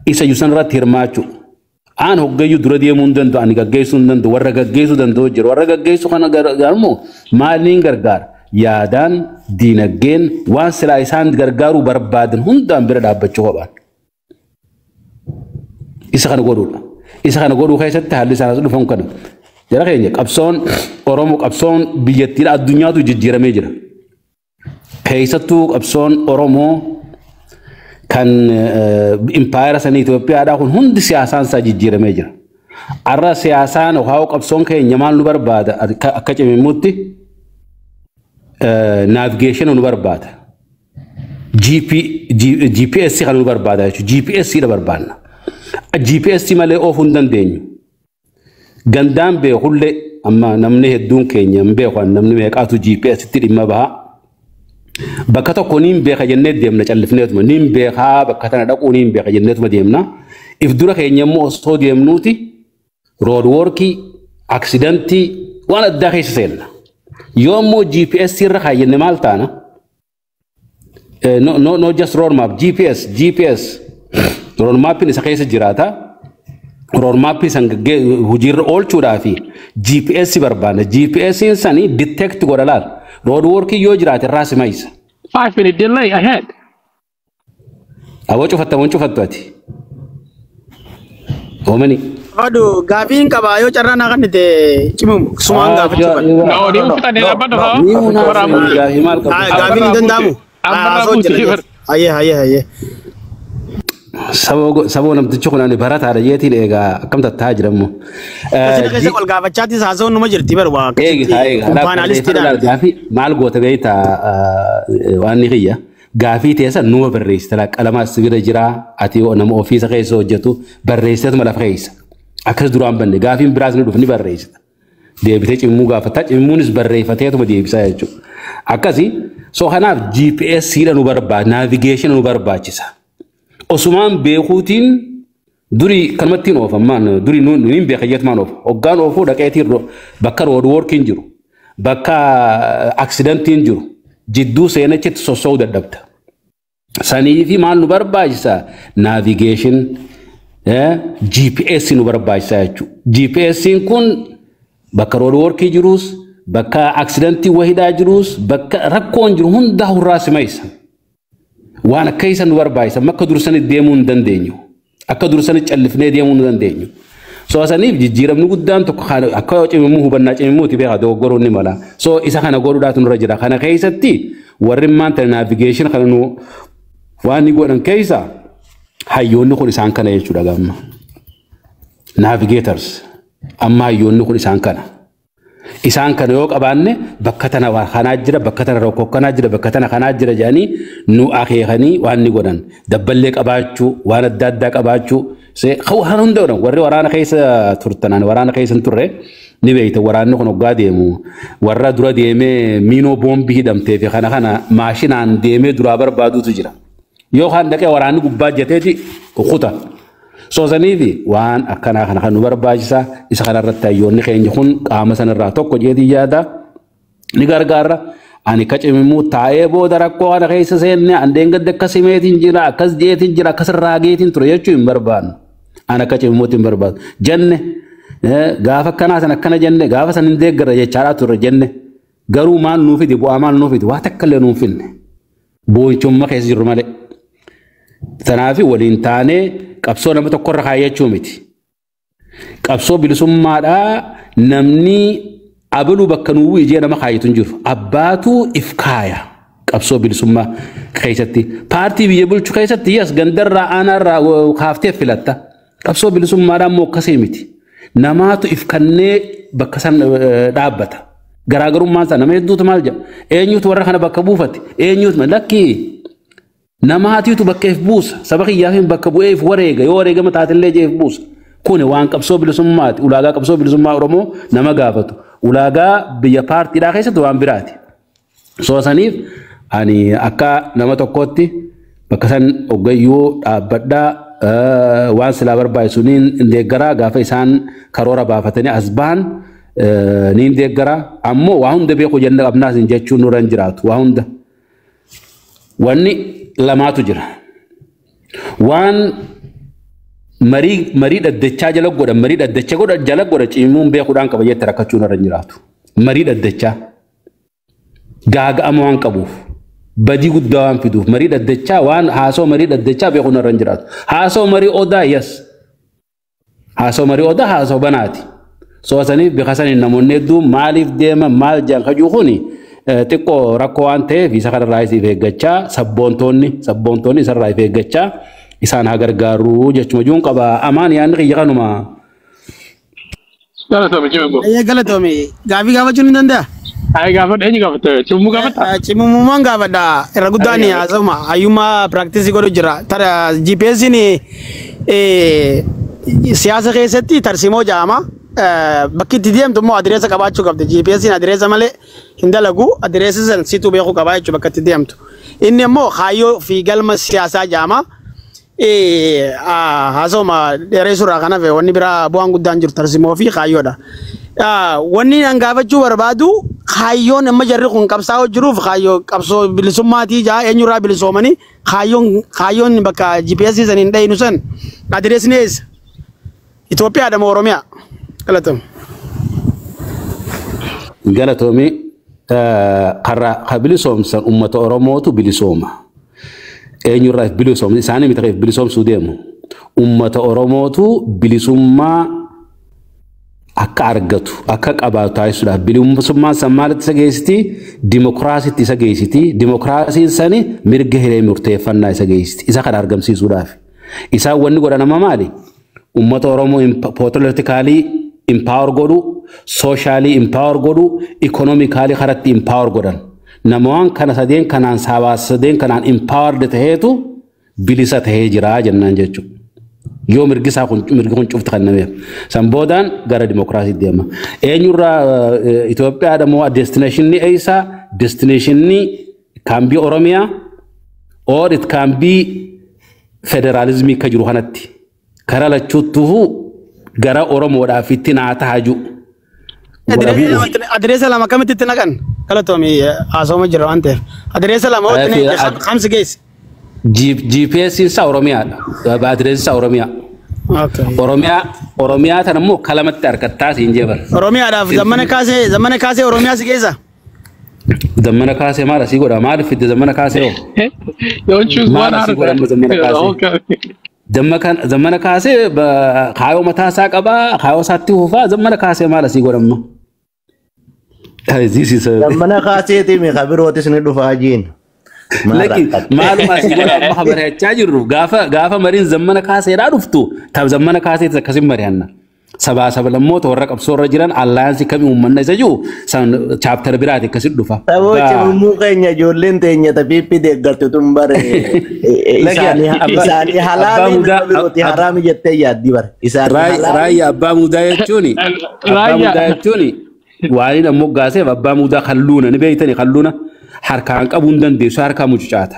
S7: isa san irratti hirmaachuu. Aan hoggayyuu dura deemuu hin danda'u, ani gaggeessuu hin danda'u, warra gaggeessuu danda'u jiru. Warra gaggeessuu kana gargaaru maaliin gargaara? Yaadaan, diinagdeen, waan silaa isaan gargaaruu barbaadan hundaan bira dhaabbachuu qaban. Isa kana godhuudha. Isa kana godhuu keessatti haalli isaan as dhufan kana. Jara keenya, qabsoon Oromoo, qabsoon biyyattiidha, addunyaatu jijjiiramee jira. Keessattuu qabsoon Oromoo kan impaayera sanii Itoophiyaadhaa kun hundi siyaasaan isaa jijjiiramee jira. Har'a siyaasaan yookaan qabsoon keenya maal nu barbaada? Akka cimimutti navigation nu barbaada. GPS kan nu barbaada jechuudha. GPS dha barbaanna. GPS malee oofuu hin dandeenyu. Gandaan beekullee amma namni hedduun keenya hin beeku, namni meeqaatu GPS itti dhimma baha. Bakka tokko niin beeka jennee deemna callifneetuma, niin beekaa, bakka tana dhaquu niin beeka jenneetuma deemna. If dura keenya immoo osoo deemnuuti road workii, accidentii, waan addaa keessa seenna. Yoo immoo GPS irra kaayyenne maal taana? No, no, no, just road map, GPS, GPS. Road mappiin isa keessa jiraata. Road mappii san hojiirra oolchuudhaa fi GPS barbaanna. GPS sani detect godha laal. Road workii yoo jiraate irraa si maysa.
S2: 5 minute delay ahead.
S7: Aboo, cufatta moo cufattu ati? Oomani.
S6: Adu gaafiin qaba, yoo carraa naa kannite cimumu sumaan gaafachuu qabna.
S2: No, ni fixannee dhaabbadhu haa.
S7: Ni gaafii maal qabdu?
S6: Gaafiin hin danda'amu.
S2: Ammarraa
S6: Haasoo
S2: buuti.
S6: jira. Hayyee, hayyee, hayyee.
S7: Saboo, namtichi kun ani barataadha jeetiin eegaa akkam tattaa jirammoo.
S6: Asirra keessa wal gaafachaatti haasawuun numa jirti bar waa
S7: Eegi haa eegi.
S6: kun panelistiidhaan.
S7: Gaafii maal goota beektaa, waan ni kiyya. Gaafii teessa numa barreessita, qalamaas bira jira, ati nama ofiisa keessa hojjetu barreessiteetuma lafa keessa. Akkas duraan banne gaafiin biraas ni dhufu, ni barreessita. Deebitee cimmuu gaafataa, cimmuunis barreeffateetuma deebisaa jechuudha. Akkasii so kanaaf GPS dha nu barbaada, navigation nu barbaachisa. Osumaan beekuutiin durii kanumattiin oofa, maan durii nuun beeka jeetumaan oofa. Hoggaan oofuu dhaqeetiin bakka road workiin jiru, bakka accidentiin jiru jidduu seenachitti sossoo'uu dadhabda. Sanii fi maal nu barbaachisa? Navigation GPS nu barbaachisa jechuudha. GPS kun Bakka road workii jiruus, bakka accidentii wahiidhaa jiruus, bakka rakkoon jiru hunda hurraa simaysa. Waan akka isa nu barbaachisa akka dursanii deemuu hin dandeenyu. Akka dursanii callifnee deemuu hin dandeenyu. So saniif jijjiiramni guddaan tokko akka cimimuu hubannaa cimimuuti beekaa dogoggoruun ni mala. So isa kana godhuudhaatu nurra jira. Kana keessatti warri maanta navigation kana nu waan ni godhan keessa hayyoonni kun isaan kana jechuudha gamma. Navigators amma hayyoonni kun isaan kana. Isaan kana yoo qabaanne bakka tana waa kanaa jira, bakka tana rakkoo kanaa jira, bakka tana kanaa jira jedhanii nu akeekanii waan ni godhan. Dabballee qabaachuu, waan adda addaa qabaachuu. Waan hunda godhan warri waraana keessa turtan waraana keessa hin turre ni beekta waraanni kun hoggaa deemu warra dura deemee miinoo boombii hidhamtee fi kana kana maashinaan deemee duraa barbaadutu jira. Yookaan dhaqee waraanni gubbaa jeteeti kuta. Soosaniifi waan akkanaa kana kan nu barbaachisa isa kanarratti hayyoonni keenya kun qaama sanarraa tokko jeetii yaada ni gargaara. Ani kacimimuu taa'ee booda rakkoo kana keessa seenne andeen gadda akkas himeetiin jira akkas jeetiin jira akkas raageetiin ture jechuu hin barbaannu. Ani akka cimimuutti hin barbaadu. Jenne gaafa akkanaa san akkana jenne gaafa san hin deeggarra jechaadhaa turre jenne garuu maal nuu fidi bu'aa maal nuu fidi waa takka illee nuu hin finne. Boo'ichummaa keessa jirru malee. Kanaaf waliin taanee qabsoo nama tokkorra kaayyachuu miti. Qabsoo bilisummaadhaa namni abaluu bakka nuu ijee nama kaayyatu hin jiru. Abbaatu if kaaya qabsoo bilisummaa keessatti. Paartii biyya bulchu keessatti yes gandarraa aanaarraa kaaftee filatta. Qabsoo bilisummaadhaa immoo akkasii miti. Namaatu if kannee bakka san dhaabbata. Garaagarummaan isaa nama hedduutu maal jedha? Eenyutu warra kana bakka buufate? Eenyutu lakkii? Namaatiitu bakka if buusa. Saba kiyyaaf bakka bu'ee if wareega. Yoo wareegama taatellee jee if buusa. Kuni waan qabsoo bilisummaati. Ulaagaa qabsoo bilisummaa Oromoo nama gaafatu. Ulaagaa biyya paartiidhaa keessatti waan biraati. So saniif ani akka nama tokkootti bakka san hoggayyuu dhaabbadhaa waan silaa barbaachisu niin deeggaraa gaafa isaan karoora baafatanii as bahan niin deeggaraa ammoo waa hunda beeku jenna qabnaas hin jechuun nurra hin jiraatu waa hunda. Wanni lamaatu jira. Waan marii dhaddachaa jala godhan marii dhaddacha godhan jala godhan cimimuun beekuudhaan qaba jette rakkachuu nurra hin jiraatu. Marii dhaddachaa gaaga'ama waan qabuuf badii guddaa waan fiduuf marii dhaddachaa waan haasoo marii dhaddachaa beekuu nurra hin jiraatu. Haasoo marii odaa yes. Haasoo marii odaa haasoo banaati. Soosaniif bifa saniin namoonni hedduun maaliif deeman maal jedhan kajuu kuni xiqqoo rakkoo waan ta'eef isa kanarraa isiif eeggachaa sabboontoonni isarraa if eeggachaa isaan haa gargaaru jechuma juun qaba. Amaan yaadni kiyya kanuma.
S2: Galatoomi cimimmoo.
S6: Ayyee galatoomi. Gaafii gaafachuun ni danda'a?
S2: Ayi gaafadha eenyu gaafatte? Cimimuu gaafatta?
S6: Cimimummaan gaafadha. Irra guddaan haasawuma. Hayyummaa practice godhu jira. Tara GPS'n siyaasa keessatti tarsiimoo jedhama. Bakki itti deemtu immoo adireessa qabaachuu qabdi. GPS'n adireessa malee hin dalagu. Adireessa san situ beekuu qabaa jechuudha bakka itti deemtu. Inni immoo kaayyoo fi galma siyaasaa jedhama. Haasawuma dheeressuurraa kan hafe wanni biraa bu'aan guddaan jiru tarsiimoo fi kaayyoodha. Wanni an gaafachuu barbaadu kaayyoon amma jarri kun qabsaa'oo jiruuf kaayyoo qabsoo bilisummaatii jaa eenyurraa bilisoomanii kaayyoon bakka GPS san hin dhayinu san adireesni eessa? Itoophiyaadha moo Oromiyaa? Galatoom.
S7: Galatoomi karra ka bilisoomsan uummata Oromootu bilisooma. Eenyurraa if bilisoomsa isaanii miti if bilisoomsuu deemu. Uummata Oromootu bilisummaa akka argatu akka qabaatu taasisuudhaaf bilisummaan san maalitti isa geessiti? Dimokiraasiitti isa geessiti. Dimokiraasiin sani mirga hiree murteeffannaa isa geessiti. Isa kana argamsiisuudhaaf. Isaan wanni godhan amma maali? Uummata Oromoo politically empower godhu, socially empower godhu, economically karatti empower godhan. Nama waan kana sadeen kanaan sabaas sadeen kanaan empowered taheetu bilisa tahee jira jennaan jechuudha. Yoo mirgi isaa kun mirgi kun cufti kennameef. San boodaan gara dimokiraasii deema. Eenyurraa Itoophiyaadha moo destinationni eessa? Destinationni can be Oromiyaa or it can be federaalizimii akka jiru kanatti. Karaa lachuuttuu gara Oromoodhaaf itti naa ta'a jiru.
S6: Adireessa lama akkamitti itti naqan? Galatoomi haasawuma jira waan ta'eef. Adireessa lama hoo kamsi geesse?
S7: GPS isaa Oromiyaadha. Adireessi isaa Oromiyaa.
S6: Okay.
S7: Oromiyaa tana immoo kalamatti harkattaa siin jee bara.
S6: Oromiyaadhaaf Zammana Kaasee Oromiyaa si geessa?
S7: Zammana Kaasee maal asii godha? Maaliif fidde Zammana Kaasee hoo?
S2: Don't choose
S7: Maal
S2: one out
S7: asii
S2: of
S7: godha amma Zammana Kaasee?
S2: Okay.
S7: Zammana Kaasee kaayoo mataa isaa qabaa, kaayoo isaatti fufaa. Zammana Kaasee maal asii godha amma? This is a
S4: Zammana Kaaseetii mi kabirootis ni dhufaa jiin. Maal
S7: Lakki
S4: rakkatte?
S7: maaluma asii godha amma mari'achaa jirru gaafa mariin Zammana Kaaseedhaa dhuftu tab Zammana Kaaseetis akkasin mari'anna. Sabaa sablammoota warra qabsoorra jiran alliance kamii uummanna isa jiru san chapter biraati akkasin dhufa.
S4: Saboo cimimuu keenya ijoolleen teenya tapiippi deeggartu tun bare
S7: Lakki
S4: isaanii
S7: abbaa
S4: halaali
S7: mudaa
S4: nama birooti haraami jettee yaaddi bare. Isaanii halaali.
S7: Raayyaa abbaa mudaa jechuuni abbaa
S2: Raayyaa.
S7: mudaa jechuuni waan inni ammoo gaaseef abbaa mudaa kalluuna ni beeytani kalluuna harkaan qabuu hin dandeessu harkaa mucucaata.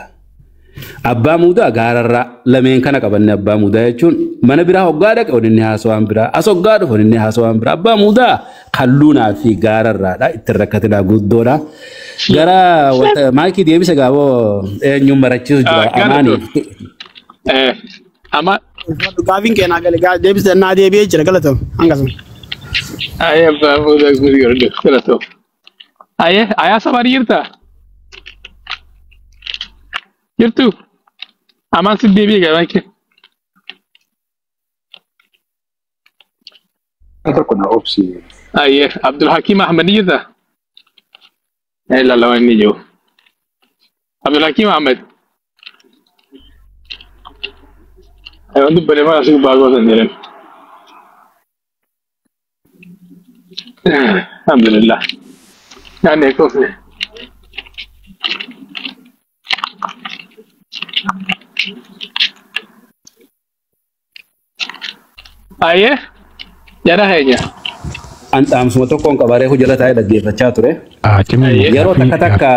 S7: Abbaa mudaa gaararraa lameen kana qabanne abbaa mudaa jechuun mana biraa hoggaa dhaqe oninni haasawaan biraa as hoggaa dhufe oninni haasawaan biraa abbaa mudaa kalluunaa fi gaararraadha ittiin rakkatinaa guddoodha. Gara wanta maayikii deebise gaaboo eenyuun marachiisu jira amaanii.
S2: Ama
S6: Gaafiin kee naa gale deebiste naa deebi'ee jira galatoomi hangasuma.
S2: Aye, abbaa mudaa guddaa galatoo. Aye, ayaa safari jirta? Jirtu? Amaan si deebi'e gaa maayikii.
S3: Tokko na obsi.
S2: Aye, Abdul Hakim Ahmed jirta? Lalawa inni jiru. Abdul Hakim Ahmed. Waan dubbanee maal asii gubbaa gootan jedhan. Alhamdulillah. Nyaanni eeggofne. Aye, jara keenya.
S7: An dhaamsuma tokkoon qabaree hojjeta taa'ee dhaggeeffachaa ture.
S1: Cimii
S7: Yeroo takka takka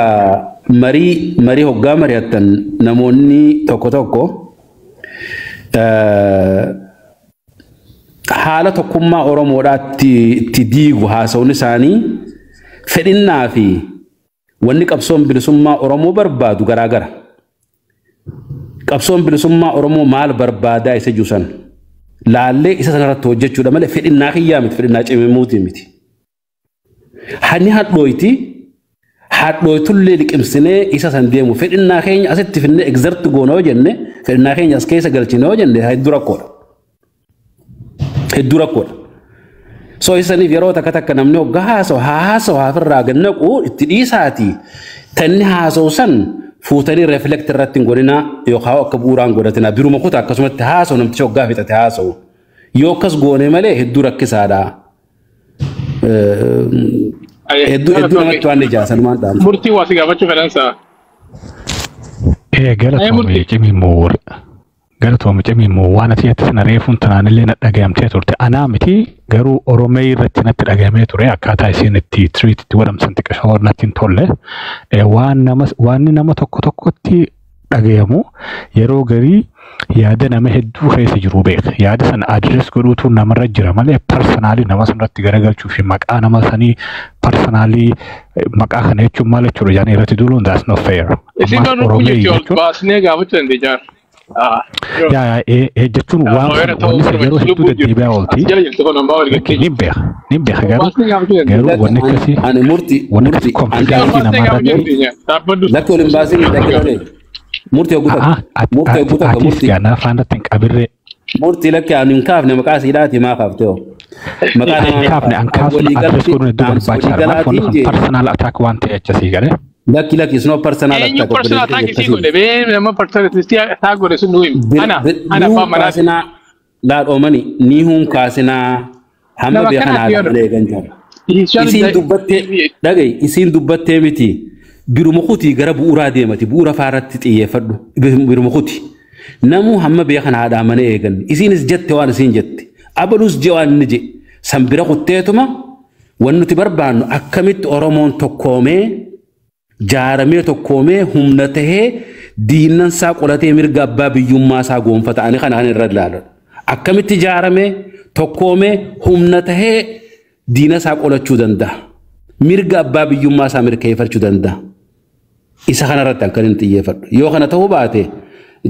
S7: marii hoggaa mari'attan namoonni tokko tokko haala tokkummaa Oromoodhaatti itti diigu haasawni isaanii fedhinnaa fi wanni qabsoon bilisummaa Oromoo barbaadu garaagara. Qabsoon bilisummaa Oromoo maal barbaadaa isa jiru sana laallee isa sanarratti hojjechuudha malee fedhinnaa kiyyaa miti fedhinnaa cimimuutii miti. Hanni hadhooyti hadhooytullee liqimsinee isa san deemu fedhinnaa keenya asitti finnee exert goona yoo jenne fedhinnaa keenya as keessa galchine yoo jenne hedduu rakkoodha. Hedduu rakkoodha. So isaniif yeroo takka takka namni hoggaa haasa'u haasa'u haafirraa gannaqu itti dhiisaati. Tanni haasa'u san fuutanii reflect irratti hin godhinaa yookaan akka bu'uuraan godhatinaa biruma kutaa akkasumatti haasa'u namtichi hoggaa fixate haasa'u. Yoo akkas goone malee hedduu rakkisaadha. Hedduu hedduu namatti waan ijaasan waan dhaamsu.
S2: Murtii waa si gaafachuu fedhansaa.
S1: Galatoomi cimii immoo galatoomi cimii immoo waan ati jette sana reefuun tanaanillee na dhagayamtee turte. Anaa miti garuu Oromee irratti natti dhagayamee ture akkaataa isiin itti treat itti godhamsan xiqqashoo natti hin tolle. Waan nama waan nama tokko tokkotti dhagayamu yeroo garii yaada nama hedduu keessa jiru beeka. Yaada sana address godhuutu namarra jira malee personally nama sanarratti garagalchuu fi maqaa nama sanii personally maqaa kana jechuun maal jechuudha jedhanii irratti duuluun that's not fair.
S2: Isin
S1: Ammaas
S2: kan nuuf
S1: Oromee
S2: jirti ol
S1: jechuun
S2: baasnee gaafachuu dandeenya.
S1: yaa jechuun waan
S2: Lawyer
S1: sana
S2: ta'uu
S1: wanni sana yeroo
S2: barbaachisa
S1: hedduu
S2: lubbuu jirti.
S1: deddeebi'aa oolti.
S2: As jala jirti kun hambaa wal
S1: Lakki
S2: gattee
S1: ni beeka ni beeka garuu
S2: Baasnee gaafachuu dandeenya.
S1: garuu wanni akkasii
S7: Ani murti
S1: wanni akkasii
S7: murti an
S1: confidence
S2: Baasnee
S1: namaa
S2: gaafachuu
S1: irratti
S2: dandeenya. Dhaabbadhu.
S7: Lakki waliin baasin lakki dhabe. Murtii hogguu takka. Murtii hogguu takka
S1: atis
S7: murtii.
S1: gaanaa faanatti hin qabirree
S7: Murtii lakki ani hin kaafne maqaa siidhaati maa kaaftee hoo. Maqaa
S1: an
S7: namaa
S1: kaafne an kaasuun address godhuun hedduu barbaachisaadha. Maaliif wanni kun
S7: jee.
S1: personal attack waan ta'e achasii galee.
S7: Lakki lakki it's not personal
S2: Eenyu
S7: attack
S2: personal attack isii godhe bee nama personal attack godhe sun nu himi. Ana abbaa
S7: Nihuun
S2: manaati.
S7: kaasinaa laadhoomani nihuun kaasinaa hamma
S2: Nama
S7: beekan
S2: akkanaati
S7: haadha
S2: yeroo.
S7: malee eegan jira. Isiin dubbattee dhaga'i isiin dubbattee miti biruma kutii gara bu'uuraa deemati bu'uura faarratti xiyyeeffadhu biruma kuti. Namuu hamma beekan haadhaa mana eegan isiinis jette waan isiin jette abalus je waan inni je san bira kutteetuma wan nuti barbaannu akkamitti Oromoon tokkoomee jaaramee tokkoomee humna tahee diinnan isaa qolatee mirga abbaa biyyummaa isaa goonfata ani kana kan irra ilaalu. Akkamitti jaaramee tokkoomee humna tahee diina isaa qolachuu danda'a. Mirga abbaa biyyummaa isaa mirkaneeffachuu danda'a. Isa kanarratti kan inni xiyyeeffadhu. Yoo kana ta'uu baate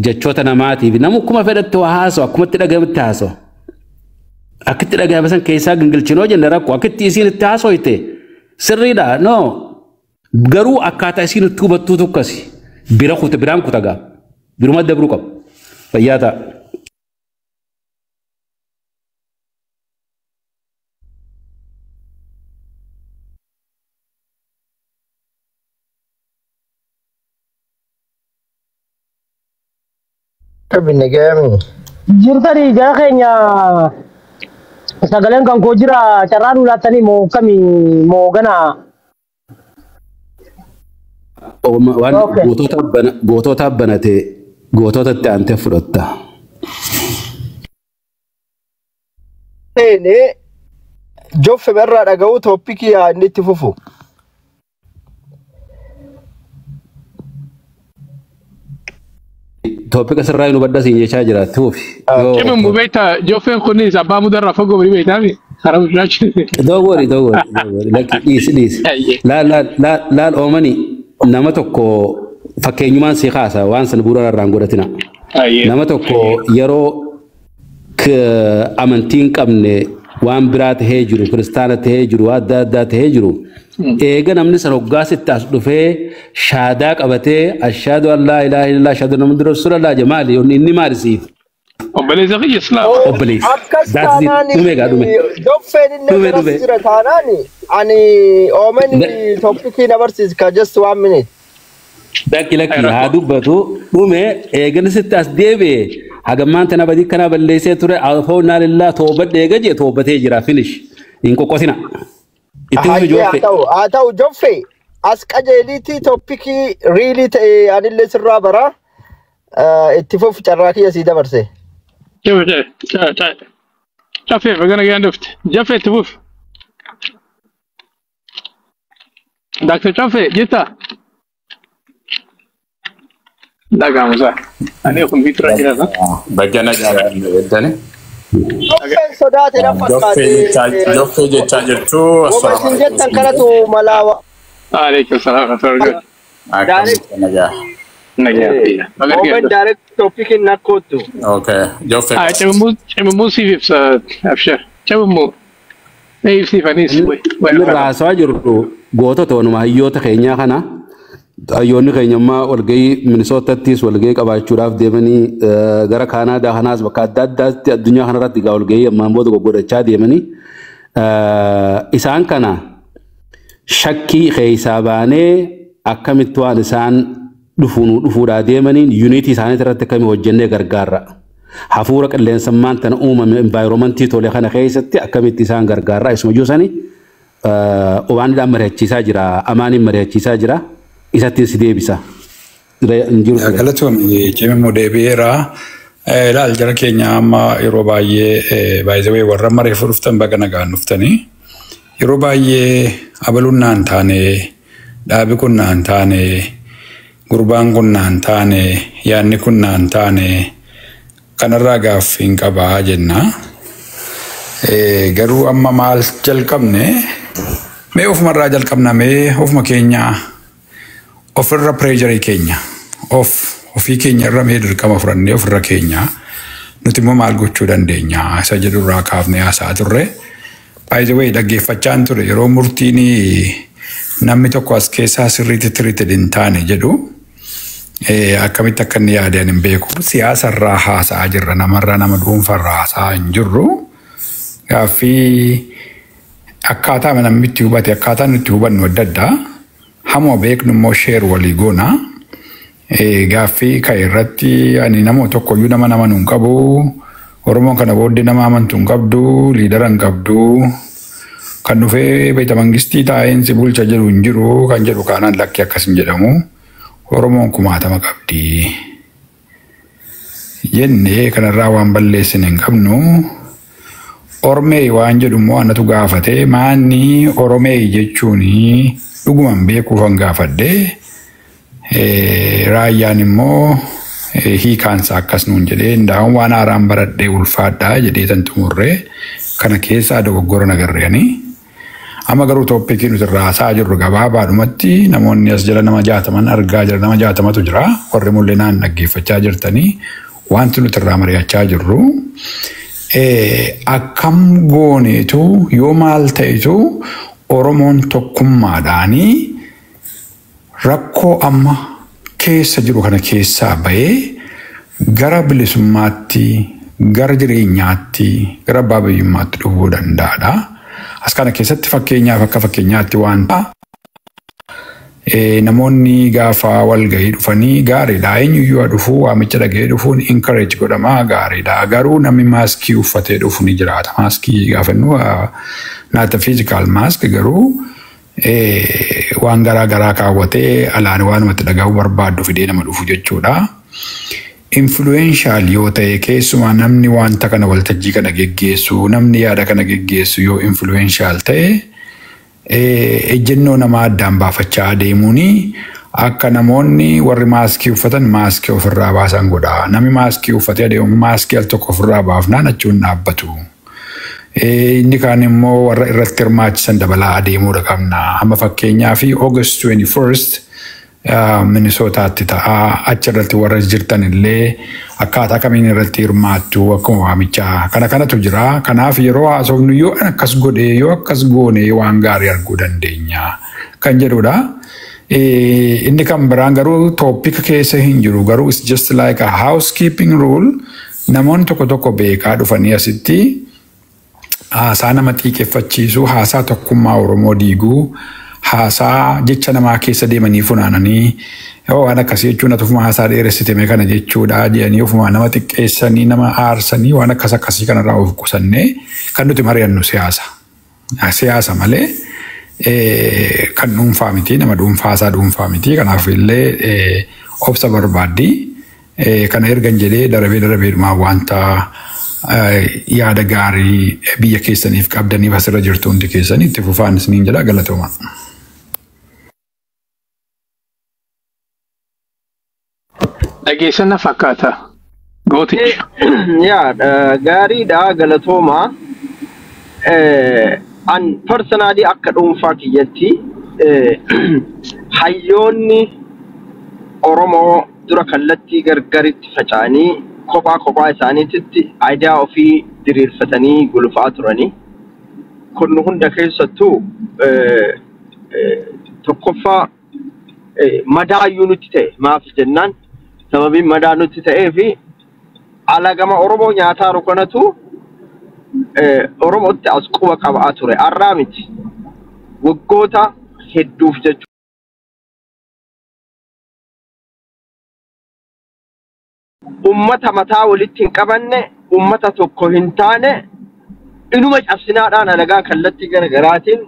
S7: jechoota namaatiif nama akkuma fedhatti waa haasa'u akkumatti dhagahutti haasa'u. Akkitti dhagahame san keessaa gingilchinoo jenne rakkoo akkitti isiin itti haasoyte sirriidha no garuu akkaataa isiin itti hubattuutu akkasi bira kuta biraan kuta gaa biruma dabruu qaba fayyaa ta'a.
S8: Qabinne gaami.
S9: Jirtanii jara keenya sagaleen kan koo jira carraa nu laattanii moo kami moo gana.
S7: Waan
S9: Okay.
S7: gootota banate gootota itti aantee fudhatta.
S8: Seenee joffe irraa dhaga'uu tooppikii yaa inni itti fufu.
S7: Tooppika sirraa nu badda siin jechaa jira itti fufi.
S2: Cimimmu beektaa joffeen kunis abbaa mudarraa fagoo bari beektaami. Karaa bulchaachi.
S7: Don't worry, don't worry, don't worry. Lakki dhiisi dhiisi. Laal laal laal laal oomani nama tokko fakkeenyumaan si kaasa waan sana bu'uura irraan godhatina. Nama tokko yeroo amantii hin qabne waan biraa tahee jiru kiristaana tahee jiru waan adda addaa tahee jiru eega namni sana hoggaasitti as dhufee shaadaa qabatee ashaadu an laa ilaaha illallah ashaadu anna muhammadan rasuulullah jedhe maali inni maali siif
S2: Obboleessa kiyya Islaam.
S7: Obboleessa.
S8: Akkas
S7: That's it.
S8: taanaan
S7: Dhume gaa dhume.
S8: joffeen inni
S7: Dhume,
S8: akkas
S7: dhume.
S8: jira taanaan ani oomani tooppikii na barsiiska just one minute.
S7: Lakki lakki haa dubbatu dhume eegani sitti as deebi'e hagammaan tana badii kana balleessee ture afoonnaa lillaa toobadhe eega jee toobatee jira finish hin qoqqosina. Itti fufi
S8: Hayyee haa
S7: joffe.
S8: ta'u haa ta'u joffe as qajeeliitii tooppikii riilii ta'e anillee sirraa bara itti fufu carraa kiyya sii dabarse.
S2: Caffee bagana gayaan dhufte. Jaffee itti fufi. Daaktar Caffee jirtaa? Dhaga'amusaa. Ani kompiitara jira.
S10: Baggana jaalladhani.
S8: Joffeen sodaate na fakkaate.
S10: Joffee jechaa jirtu.
S8: Wama isin jettan kanatu malaa.
S2: Alaikum salaam wa rahmatullahi.
S10: Akkamitti nagaa.
S8: Oomani direct tooppikiin nakkootu.
S10: Okay. Joffee.
S2: Ah, cimimuu siif ibsa Abshir. Cimimuu. Mee ibsiif anis.
S7: Inni irraa haasawaa jirru gootota waanuma hayyoota keenyaa kana hayyoonni keenya ammaa walgahii Minisootattis walgahii qabaachuudhaaf deemanii gara Kaanaadaa kanaas bakka adda addaatti addunyaa kanarratti egaa walgahii ammaan booda goggodhachaa deemanii isaan kana shakkii keessaa baanee akkamitti waan isaan dhufuun dhufuudhaa deemaniin yuunitii isaanii irratti akkamii hojjennee gargaarra. Hafuura qilleensammaan tana uumame envaayiroomantii tole kana keessatti akkamitti isaan gargaarra isuma iyyuu sani waanidhaan mari'achiisaa jira amaaniin mari'achiisaa jira isatti si deebisa. Hin jiru ture.
S3: Galatoomii cimimmoo deebi'eera. Ilaal jara keenya amma yeroo baay'ee baay'ee warra mareef dhuftan baga nagaan dhuftanii yeroo baay'ee abaluun naan taane dhaabi kun naan taane gurbaan kun naan taane yaadni kun naan taane kanarraa gaaffii hin qabaa jenna. Garuu amma maal jalqabne mee ofumarraa jalqabna mee ofuma keenyaa ofirra pireejarii keenya of ofii keenya irra mee dirqama fudhannee ofirra keenya nuti immoo maal gochuu dandeenya isa jedhurraa kaafnee haasa'aa turre. By the way dhaggeeffachaan ture yeroo murtiin namni tokko as keessaa sirriitti tiriitti hin taane jedhu akkamitti akka inni yaade ani hin beeku siyaasarraa haasa'aa jirra namarraa nama dhuunfarraa haasa'aa hin jirru gaaffii akkaataa namni itti hubate akkaataa nuti hubannu adda addaa hamuma beeknu immoo sheer walii goona. Gaaffii ka'e irratti ani nama tokkoyyuu nama nama hin qabu. Oromoon kana booddee nama amantu hin qabdu, liidara hin qabdu. Kan dhufee beekta mangistii taa'een si bulcha jedhu hin jiru kan jedhu kaanaan lakki akkas hin jedhamu. Oromoon kumaatama qabdi. Jennee kanarraa waan balleessine hin qabnu. Ormee waan jedhu immoo anatu gaafate maanni Oromee jechuun dhuguman beekuufan gaafadhe. Raayyaan immoo hiikaansa akkas nuun jedhee ndaa'uun waan haaraan baradhee ulfaadhaa jedhee tan xumurree kana keessaa dogoggora nagarreeni. Amma garuu tooppikii nuti irraa haasa'aa jirru gabaabaadhumatti namoonni as jala nama 60 argaa jira nama 60tu jira warri mul'inaan dhaggeeffachaa jirtanii wanti nuti irraa mari'achaa jirru Akkam gooneetu yoo maal ta'etu Oromoon tokkummaadhaanii rakkoo amma keessa jiru kana keessaa bahee gara bilisummaatti, gara jireenyaatti, gara abbaa biyyummaatti dhufuu danda'adha. As kana keessatti fakkeenyaaf akka fakkeenyaatti wanta namoonni gaafa walgahii dhufanii gaariidha. Eenyuyyuu haa dhufuu, waamicha dhagahee dhufuun encourage godhamaa, gaariidha. Garuu namni maaskii uffatee dhufu ni jiraata. Maaskii gaafa jennu not a physical mask, garuu waan garaa garaa kaawwatee alaan waanumatti dhagahuu barbaaddu fidee nama dhufu jechuudha. Influential yoo ta'e, keessumaa namni wanta kana waltajjii kana geggeessu, namni yaada kana geggeessu yoo influential ta'e, ejjennoo namaa addaan baafachaa adeemuuni akka namoonni warri maaskii uffatan maaskii ofirraa baasan godha. Namni maaskii uffatee adeemu maaskii al tokko ofirraa baafnaan achuun dhaabbatu. Inni kaan immoo warra irratti hirmaachisan dabalaa adeemuudha qabna. Amma fakkeenyaa fi August 21st Minisootaatti ta'a. Achirratti warra jirtan illee akkaataa kamiin irratti hirmaattu, akkuma waamichaa kana kanatu jira. Kanaaf yeroo haasofnu yoo akkas godhee, yoo akkas goone waan gaarii arguu dandeenya kan jedhudha. Inni kan biraan garuu topic keessa hin jiru, garuu it's just like a housekeeping rule. Namoonni tokko tokko beekaa dhufanii asitti haasaa nama xiiqeffachiisu, haasaa tokkummaa Oromoo diiguu, haasaa jecha namaa keessa deemanii funaananii, waan akkasii jechuun ati ofuma haasaa dheeressite kana jechuudha jedhanii ofuma nama xiqqeessanii nama aarsanii, waan akkas akkasii kanarraa of qusannee kan nuti mari'annu siyaasa. Siyaasa malee kan dhuunfaa miti, nama dhuunfaa isaa dhuunfaa miti. Kanaaf illee obsa barbaaddi. Kana ergan jedhee darabee darabeedhumaa wanta yaada gaarii biyya keessaniif qabdaniif asirra jirtu hundi keessanii itti fufaan isiniin jedha, galatooma.
S2: Dhageessan na fakkaata. Gootichi.
S8: Yaa, gaariidha, galatooma. An personally akka dhuunfaa kiyyatti hayyoonni Oromoo dura kallattii gargaritti faca'anii kophaa kophaa isaaniititti aayidaa ofii diriirfatanii gulufaa turanii. Kun hunda keessattuu tokkoffaa madaayyuu nutti ta'e. Maaf jennaan, sababiin madaa nutti ta'ee fi alagama Oromoo nyaataa kanatu Oromootti as quba qabaa ture. Har'aa miti. Waggoota hedduuf jechuudha. Ummata mataa walitti hin qabanne, ummata tokko hin taane, inuma cabsinaadhaan alagaa kallattii gara garaatiin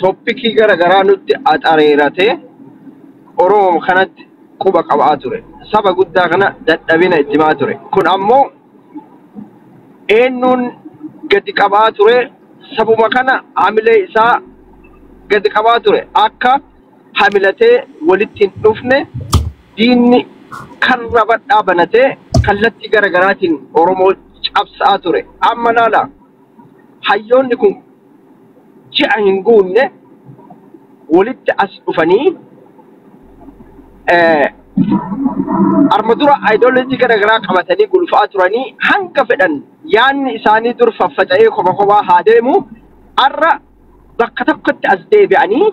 S8: topic gara garaa nutti axareeratee Oromoo kanatti quba qabaa ture. Saba guddaa kana dadhabina itti himaa ture. Kun ammoo eenyuun gadi qabaa ture? Sabuma kana hamilee isaa gadi qabaa ture. Akka hamilatee walitti hin dhufne diinni karra badhaa banatee kallattii gara garaatiin Oromoo cabsaa ture. Amma laala, hayyoonni kun ji'a hin guunne walitti as dhufanii arma dura ideology gara garaa qabatanii gulfaa turanii, hanga fedhan yaanni isaanii dur faffaca'ee kopha kophaa haa deemu, arra bakka tokkotti as deebi'anii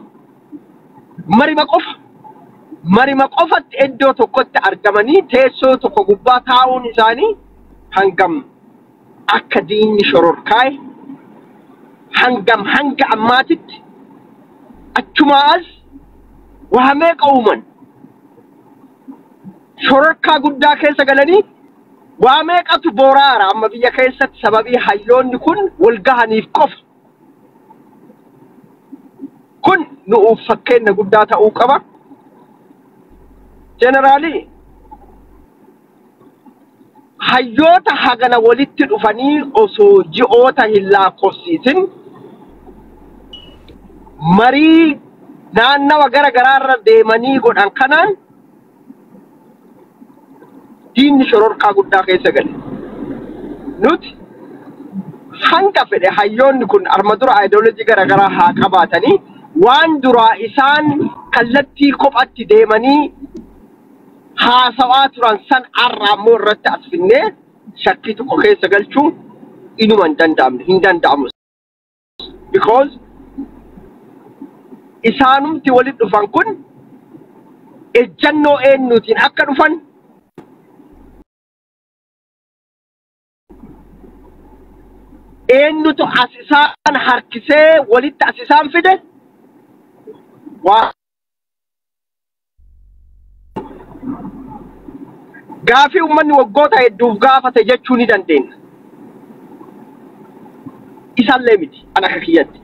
S8: marima qofatti iddoo tokkotti argamanii teessoo tokko gubbaa taa'uun isaanii hangam akka diinni shororkaa'e, hangam hanga ammaatitti achumaa as waa meeqa uuman, shororkaa guddaa keessa galanii waa meeqatu booraara amma biyya keessatti sababii hayyoonni kun wal gahaniif qofa. Kun nu'uuf fakkeenya guddaa ta'uu qaba. Jeneraalii hayyoota hagana walitti dhufanii osoo ji'oota hin lakkoofsiisin marii naannawa gara garaarra deemanii godhan kanaan diinni shororkaa guddaa keessa gale. Nuti hanga fedhe hayyoonni kun arma dura ideology gara garaa haa qabaatanii, waan duraa isaan kallattii kophatti deemanii haasawaa turan san arra ammoo irratti as finnee Shakkii tokko keessa galchuun inuma hin danda'amne, hin danda'amu. Because isaanumti walitti dhufan kun ejjannoo eenyuutiin akka dhufan eenyutu as isaan harkisee walitti as isaan fide waa gaafii uummanni waggoota hedduuf gaafate jechuu ni dandeenya. Isaallee miti an akka kiyyatti.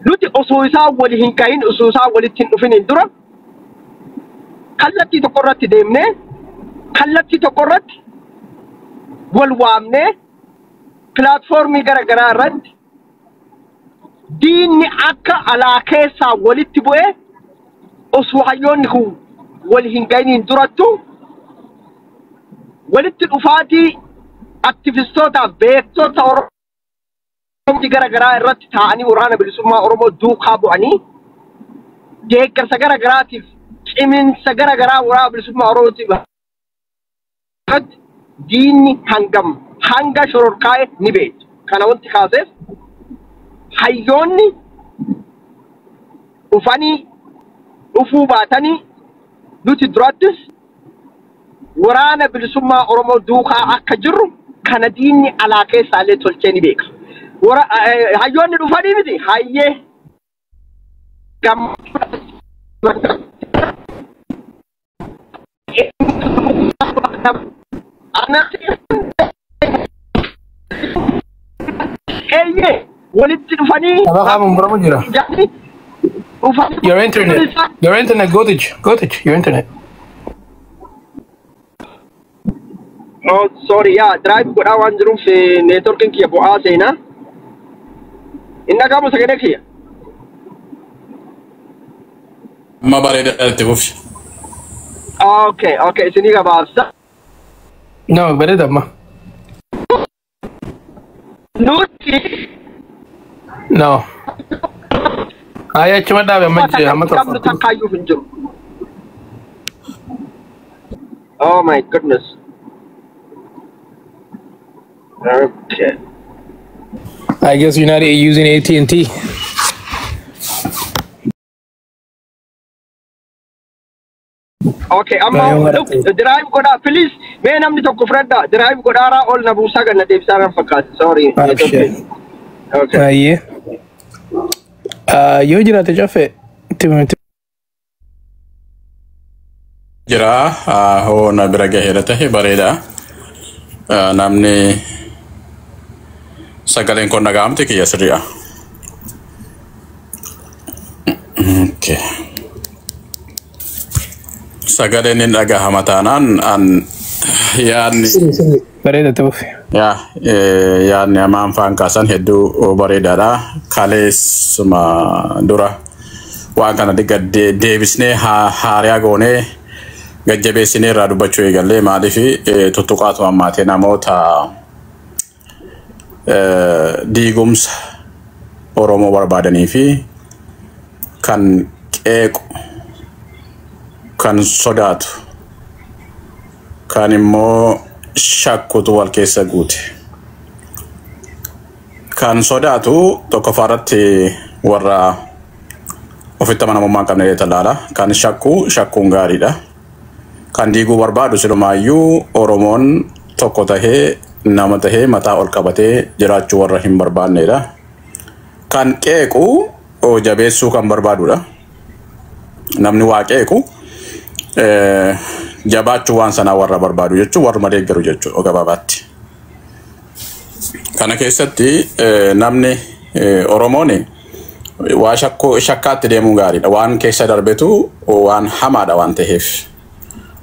S8: Nuti osoo isaan wali hin kahin, osoo isaan walitti hin dhufiniin dura kallattii tokko irratti deemnee, kallattii tokko irratti wal waamnee, pilaatfoormii gara garaa irratti diinni akka alaa keessaa walitti bu'ee osoo hayyoonni kun wal hin gahiniin durattu walitti dhufaatii aktivistootaaf beektota Oromoo gara garaa irratti taa'anii waraana bilisummaa Oromoo duukaa bu'anii deeggarsa gara garaatiif ciminsa gara garaa waraana bilisummaa Oromootiif irratti diinni hangam hanga shororkaa'e ni beektu. Kana wanti kaaseef hayyoonni dhufanii dhufuu baatanii nuti durattis waraana bilisummaa Oromoo duukaa akka jirru kana diinni alaa keessaallee tolchee ni beeka. Hayyoonni dhufanii miti hayyee eeyyee walitti dhufanii
S11: Saba qaama muramu jira.
S8: jedhanii dhufanii
S11: Your internet. Your internet, Gotich. Gotich, your internet.
S8: Oh, sorry, yaa drive godhaa waan jiruuf neetworkiin kiyya bu'aa seenaa. Hin dhagahamu sagalee kiyya.
S10: Amma bareedaa itti fufi.
S8: Okay, isinii gabaabsa.
S11: No, bareeda amma.
S8: Nuti
S11: No. Aya achuma dhaabe amma jira amma
S8: qabnu
S11: tokko.
S8: takkaayyuuf hin jiru. Oh my goodness. Okay.
S11: I guess you're not using AT&T.
S8: Okay, amma look, drive godhaa please. Mee namni tokko fudhadhaa. Drive godhaaraa ol na buusaa ganna deebisaa nan fakkaata. Sorry.
S11: Abshir.
S8: Okay.
S11: Ayyee. Yoo jiraate cafe itti
S10: Jira hoo na bira gaheera tahe bareeda. Namni sagaleen kun dhaga'amti kiyya sirriidha. Okay. Sagaleen hin dhagahama taanaan an yaadni
S11: bareeda ta'uuf.
S10: Yaa yaadni hamaan faan kaasan hedduu bareedaadha. Kaleessuma dura waan kana deebisnee haariyaa goonee gajjabeessinee irraa dubbachuu eegallee, maaliif tuttuqaatu hammaatee namoota diigumsa Oromoo barbaadanii fi kan qeequ, kan sodaatu, kan immoo shakkutu wal keessa guute. Kan sodaatu tokkoffaa irratti warra ofitti amanamummaa hin qabne talaala. Kan shakku shakkuun gaariidha. Kan diiguu barbaadu silumaayyuu Oromoon tokko tahee, nama tahee, mataa ol qabatee jiraachuu warra hin barbaannedha. Kan qeequ jabeessuu kan barbaadudha. Namni waa qeequ jabaachuu waan sanaa warra barbaadu jechuun warruma deeggaru jechuudha gabaabaatti. Kana keessatti namni Oromoon waa shakkaatti deemuun gaariidha. Waan keessa darbetu waan hamaadha waan ta'eef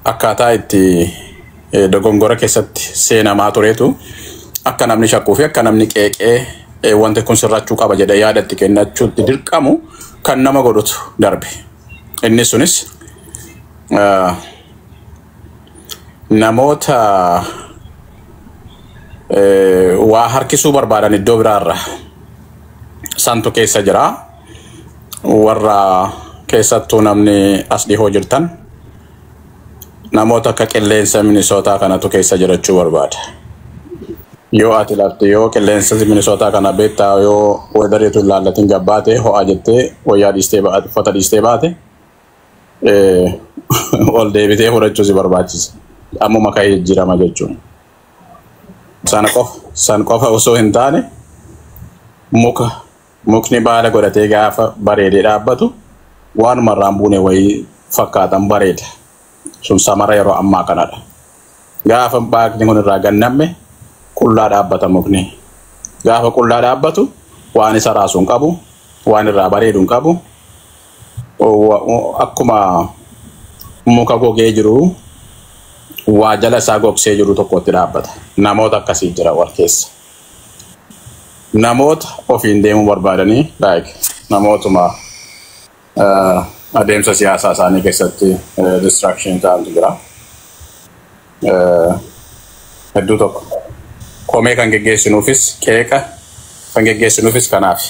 S10: akkaataa itti dogongora keessatti seenamaa turetu akka namni shakkuu fi akka namni qeeqee wanti kun sirrachuu qaba jedhee yaada itti kennachuutti dirqamu kan nama godhutu darbe. Inni sunis namoota waa harkisuu barbaadan iddoo biraarra santu keessa jira. Warra keessattuu namni as dhihoo jirtan Namoota akka qilleensa Minisootaa kanatu keessa jiraachuu barbaada. Yoo ati lafti yoo qilleensa Minisootaa kana beektaa, yoo weatheriitu hin laallatin gabbaate ho'a jettee wayyaa dhiistee baate, uffata dhiistee baate, ol deebitee fudhachuu si barbaachisa. Ammuma ka'ee jijjiirama jechuun. Sana qofa, san qofa osoo hin taane, muka mukni baala godhatee gaafa bareedee dhaabbatu waanuma irraan buune wayii fakkaatan bareeda. Sun samara yeroo ammaa kanadha. Gaafa baaqni kun irraa gannamme qullaa dhaabbata mukni. Gaafa qullaa dhaabbatu waan isa raasu hin qabu, waan irraa bareedu hin qabu. Akkuma muka gogee jiru, waa jala isaa gogsee jiru tokkotti dhaabbata. Namoota akkasii jira wal keessa. Namoota ofiin deemuu barbaadanii, like namootuma adeemsa siyaasaa isaanii keessatti distraction ta'antu jira. Hedduu tokko. Komee kan geggeessinuufis, qeeqa kan geggeessinuufis kanaaf.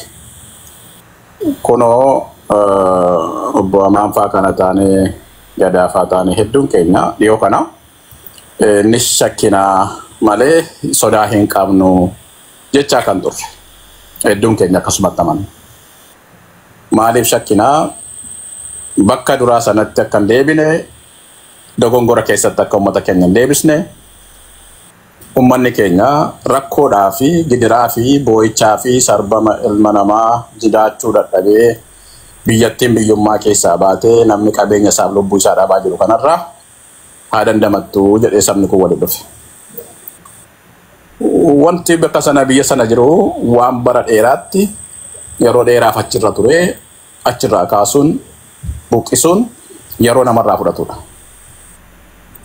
S10: Kunoo obbo Amaanfaa kana taanee, Gadaafaa taanee, hedduun keenya dhiyoo kana ni shakkinaa malee sodaa hin qabnu jechaa kan turre. Hedduun keenya akkasumatti amanna. Maaliif shakkinaa? Bakka duraa sanatti akka hin deebine, dogongora keessatti akka uummata keenya hin deebisne, uummanni keenya rakkoodhaa fi gidiraa fi boo'ichaa fi sarbama ilma namaa jiraachuu dadhabee, biyyattiin biyyummaa keessaa baatee, namni qabeenya isaaf lubbuu isaa dhabaa jiru kanarraa haa dandamattu jedhee sabni kun waliin dhufe. Wanti bakka sana biyya sana jiru waan bara dheeraatti yeroo dheeraaf achirra ture achirraa kaasuun, buqqisuun yeroo namarraa fudhatudha.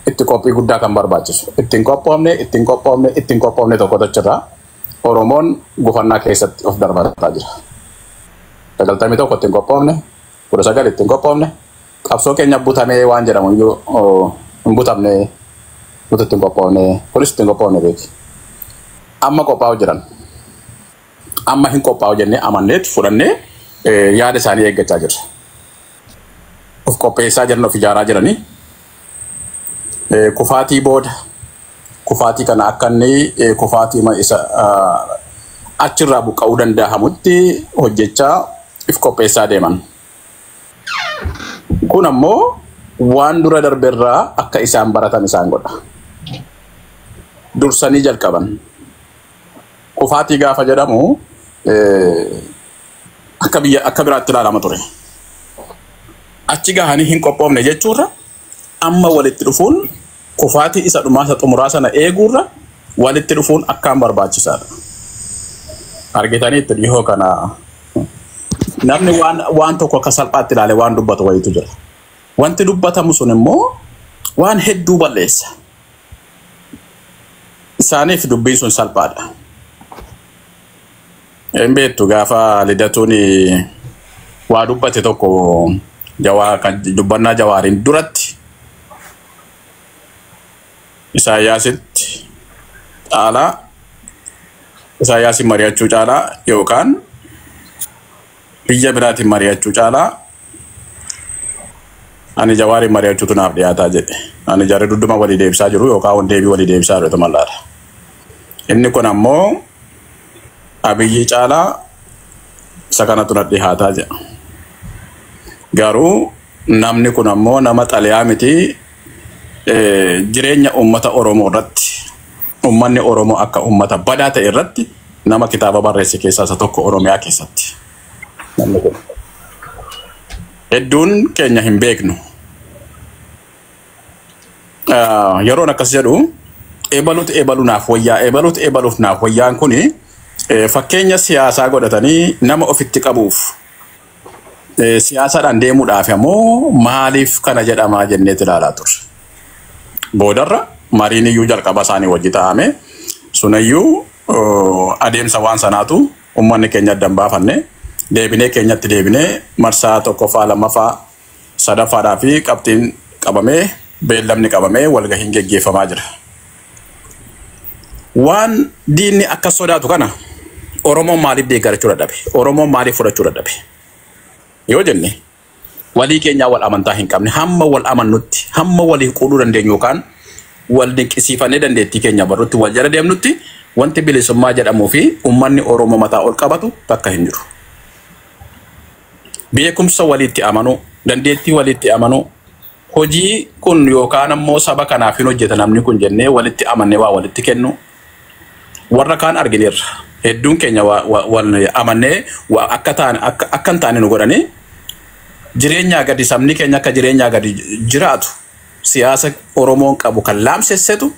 S10: Itti qophii guddaa kan barbaachisu. Ittiin qophoofne, ittiin qophoofne, ittiin qophoofne tokkotu achirraa Oromoon gufannaa keessatti of darbataa jira. 91 ittiin qophoofne, 19 ittiin qophoofne, qabsoo keenya butamee waan jedhamu iyyuu hin butamne, nuti ittiin qophoofne, kunis ittiin qophoofne beeki. Amma qophaa'u jiran. Amma hin qophaa'u jennee amanneet fudhannee yaada isaanii eeggachaa jirra. Of qopheessaa jiran, of ijaaraa jiranii. Kufaatii booda kufaatii kana akka inni kufaatii isa achirraa buqqa'uu danda'amutti hojjechaa if qopheessaa deeman. Kun ammoo waan dura darberraa akka isaan baratan isaan godha. Dursanii jalqaban. Kufaatii gaafa jedhamu akka biyya akka biraatti ilaalama ture. Achi gahanii hin qophoofne jechuurra, amma walitti dhufuun kufaatii isa dhumaa isa xumuraa sana eeguurra walitti dhufuun akkaan barbaachisaadha. Argitanii itti dhihoo kana namni waan tokko akka salphaatti ilaale waan dubbatu wayitu jira. Wanti dubbatamu sun immoo waan hedduu balleessa. Isaaniif dubbiin sun salphaadha. Hin beektu, gaafa Lidatuun waa dubbate tokko jawaa kan dubbannaa Jawaariin duratti Isaayyaasitti caalaa, Isaayyaasin mari'achuu caalaa yookaan biyya biraatiin mari'achuu caalaa ani Jawaariin mari'achuutu naaf dhiyaataa jedhe. Ani jarri dudduma walii deebisaa jiru yookaan deebii walii deebisaa jiru mallaadha. Inni kun ammoo Abiyyi caalaa isa kanatu na dhihaataa jedha. Garuu namni kun ammoo nama xaliyaa miti, jireenya uummata Oromoo irratti, uummanni Oromoo akka uummata badaa ta'e irratti nama kitaaba barreesse keessaa isa tokko Oromiyaa keessatti. Namni kun. Hedduun keenya hin beeknu. Yeroon akkas jedhu ebaluutu ebalu naaf wayyaa, ebaluutu ebaluuf naaf wayyaan kuni fakkeenya siyaasaa godhatanii nama ofitti qabuuf siyaasaadhaan deemuudhaaf ammoo maaliif kana jedhamaa jenneet ilaalaa turre. Boodarra mariin iyyuu jalqaba isaanii wajji ta'ame sunayyuu adeemsa waan sanaatu uummanni keenya adda hin baafanne, deebinee keenyatti deebinee marsaa tokkoffaa, lammaffaa, sadaffaadhaa fi qabxiin qabamee, beellamni qabamee, walgahiin geggeeffamaa jira. Waan diinni akka sodaatu kana Oromoon maaliif deeggarachuu dadhabe? Oromoon maaliif fudhachuu dadhabe? Yoo jenne Walii keenyaa wal amantaa hin qabne. Hamma wal amannutti, hamma waliif quudhuu dandeenyu yookaan wal dinqisiifannee dandeettii keenya barrutti wal jala deemnutti, wanti bilisummaa jedhamuu fi uummanni Oromoo mataa ol qabatu takka hin jiru. Beekumsa walitti amanuu, dandeettii walitti amanuu, hojii kun yookaan ammoo saba kanaaf hin hojjeta namni kun jennee walitti amannee waa walitti kennu warra kaan argineerra. Hedduun keenya wal amannee waa akka taane akka hin taane nu godhanii, jireenyaa gadi sabni keenya akka jireenyaa gadi jiraatu siyaasa Oromoon qabu kan laamsessetu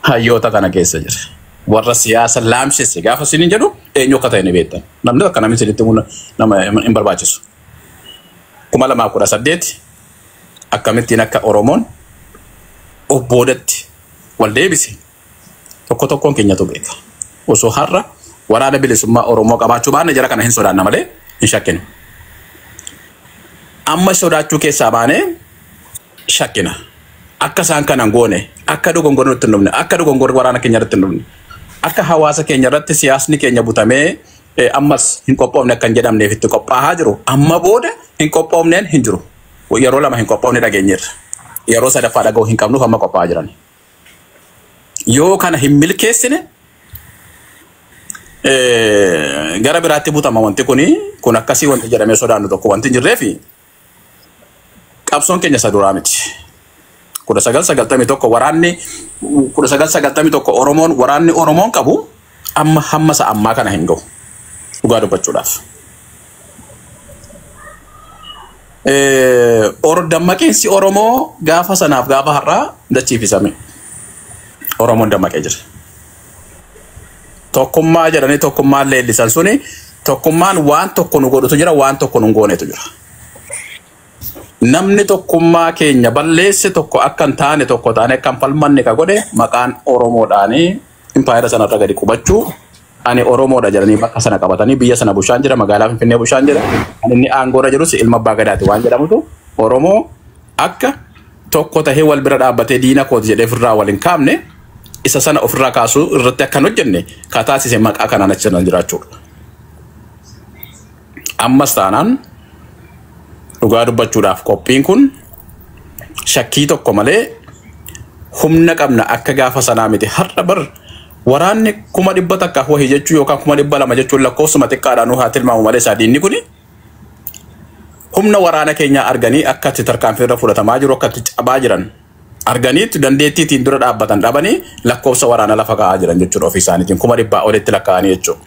S10: hayyoota kana keessa jira. Warra siyaasa laamsesse gaafa isiniin jedhu eenyu akka ta'e ni beektan. Namni akka namni isinitti himu nama hin barbaachisu. 2018 akkamittiin akka Oromoon of boodatti wal deebise tokko tokkoon keenyatu beeka. Osoo har'a Waraana Bilisummaa Oromoo qabaachuu baanne jara kana hin sodaanna malee hin shakkinu. Amma sodaachuu keessaa baanee shakkina. Akka isaan kana hin goone, akka dogongorri nutti hin dhufne, akka dogongorri waraana keenya irratti hin dhufne, akka hawaasa keenya irratti siyaasni keenya butamee ammas hin qophoofne akka hin jedhamneef itti qophaa'aa jiru. Amma booda hin qophoofneen hin jiru. Yeroo lama hin qophoofne dhageenyeerra. Yeroo sadaffaa dhaga'uu hin qabnuuf amma qophaa'aa jiran. Yoo kana hin milkeessine gara biraatti butama wanti kuni. Kun akkasii wanti jedhamee sodaannu tokko wanti hin jirreefi qabsoon keenya isa duraa miti. 1991, waraanni 1991 Oromoon, waraanni Oromoon qabu amma hamma isa ammaa kana hin gahu dhugaa dubbachuudhaaf. Or dammaqiinsi Oromoo gaafa sanaaf gaafa har'aa dachiifisame. Oromoon dammaqee jira. Tokkummaa jedhanii tokkummaan leellisan suni, tokkummaan waan tokko nu godhutu jira, waan tokko nu hin goonetu jira. Namni tokkummaa keenya balleesse tokko akka hin taane, tokko taane akka hin falmanne ka godhe, maqaan Oromoodhaanii impaayera sanarra gadi qubachuu, ani Oromoodha jedhanii bakka sana qabatanii biyya sana bushaan jira, magaalaa Finfinnee bushaan jira. Kan inni aangoorra jirus ilma abbaa gadaati waan jedhamutu Oromoo akka tokko tahee wal bira dhaabbatee diina kooti jedhee ofirraa wal hin kaafne, isa sana ofirraa kaasuu irratti akka hin hojjenne ka taasise maqaa kanaan achi sana jiraachuudha. Ammas taanaan dhugaa dubbachuudhaaf qophiin kun shakkii tokko malee humna qabna, akka gaafa sanaa miti. Har'a bar waraanni 100,000 wahii jechuu yookaan 200,000 jechuun lakkoofsuma xiqqaadhaan haa tilmaamu malee, isaa diinni kuni humna waraana keenyaa arganii akka itti tarkaanfii irra fudhatamaa jiru, akka itti cabaa jiran arganiitu dandeettiitiin dura dhaabbatan dhabanii lakkoofsa waraana lafa kaa'aa jiran jechuudha, ofii isaaniitiin 100,000 olitti lakkaa'anii jechuudha.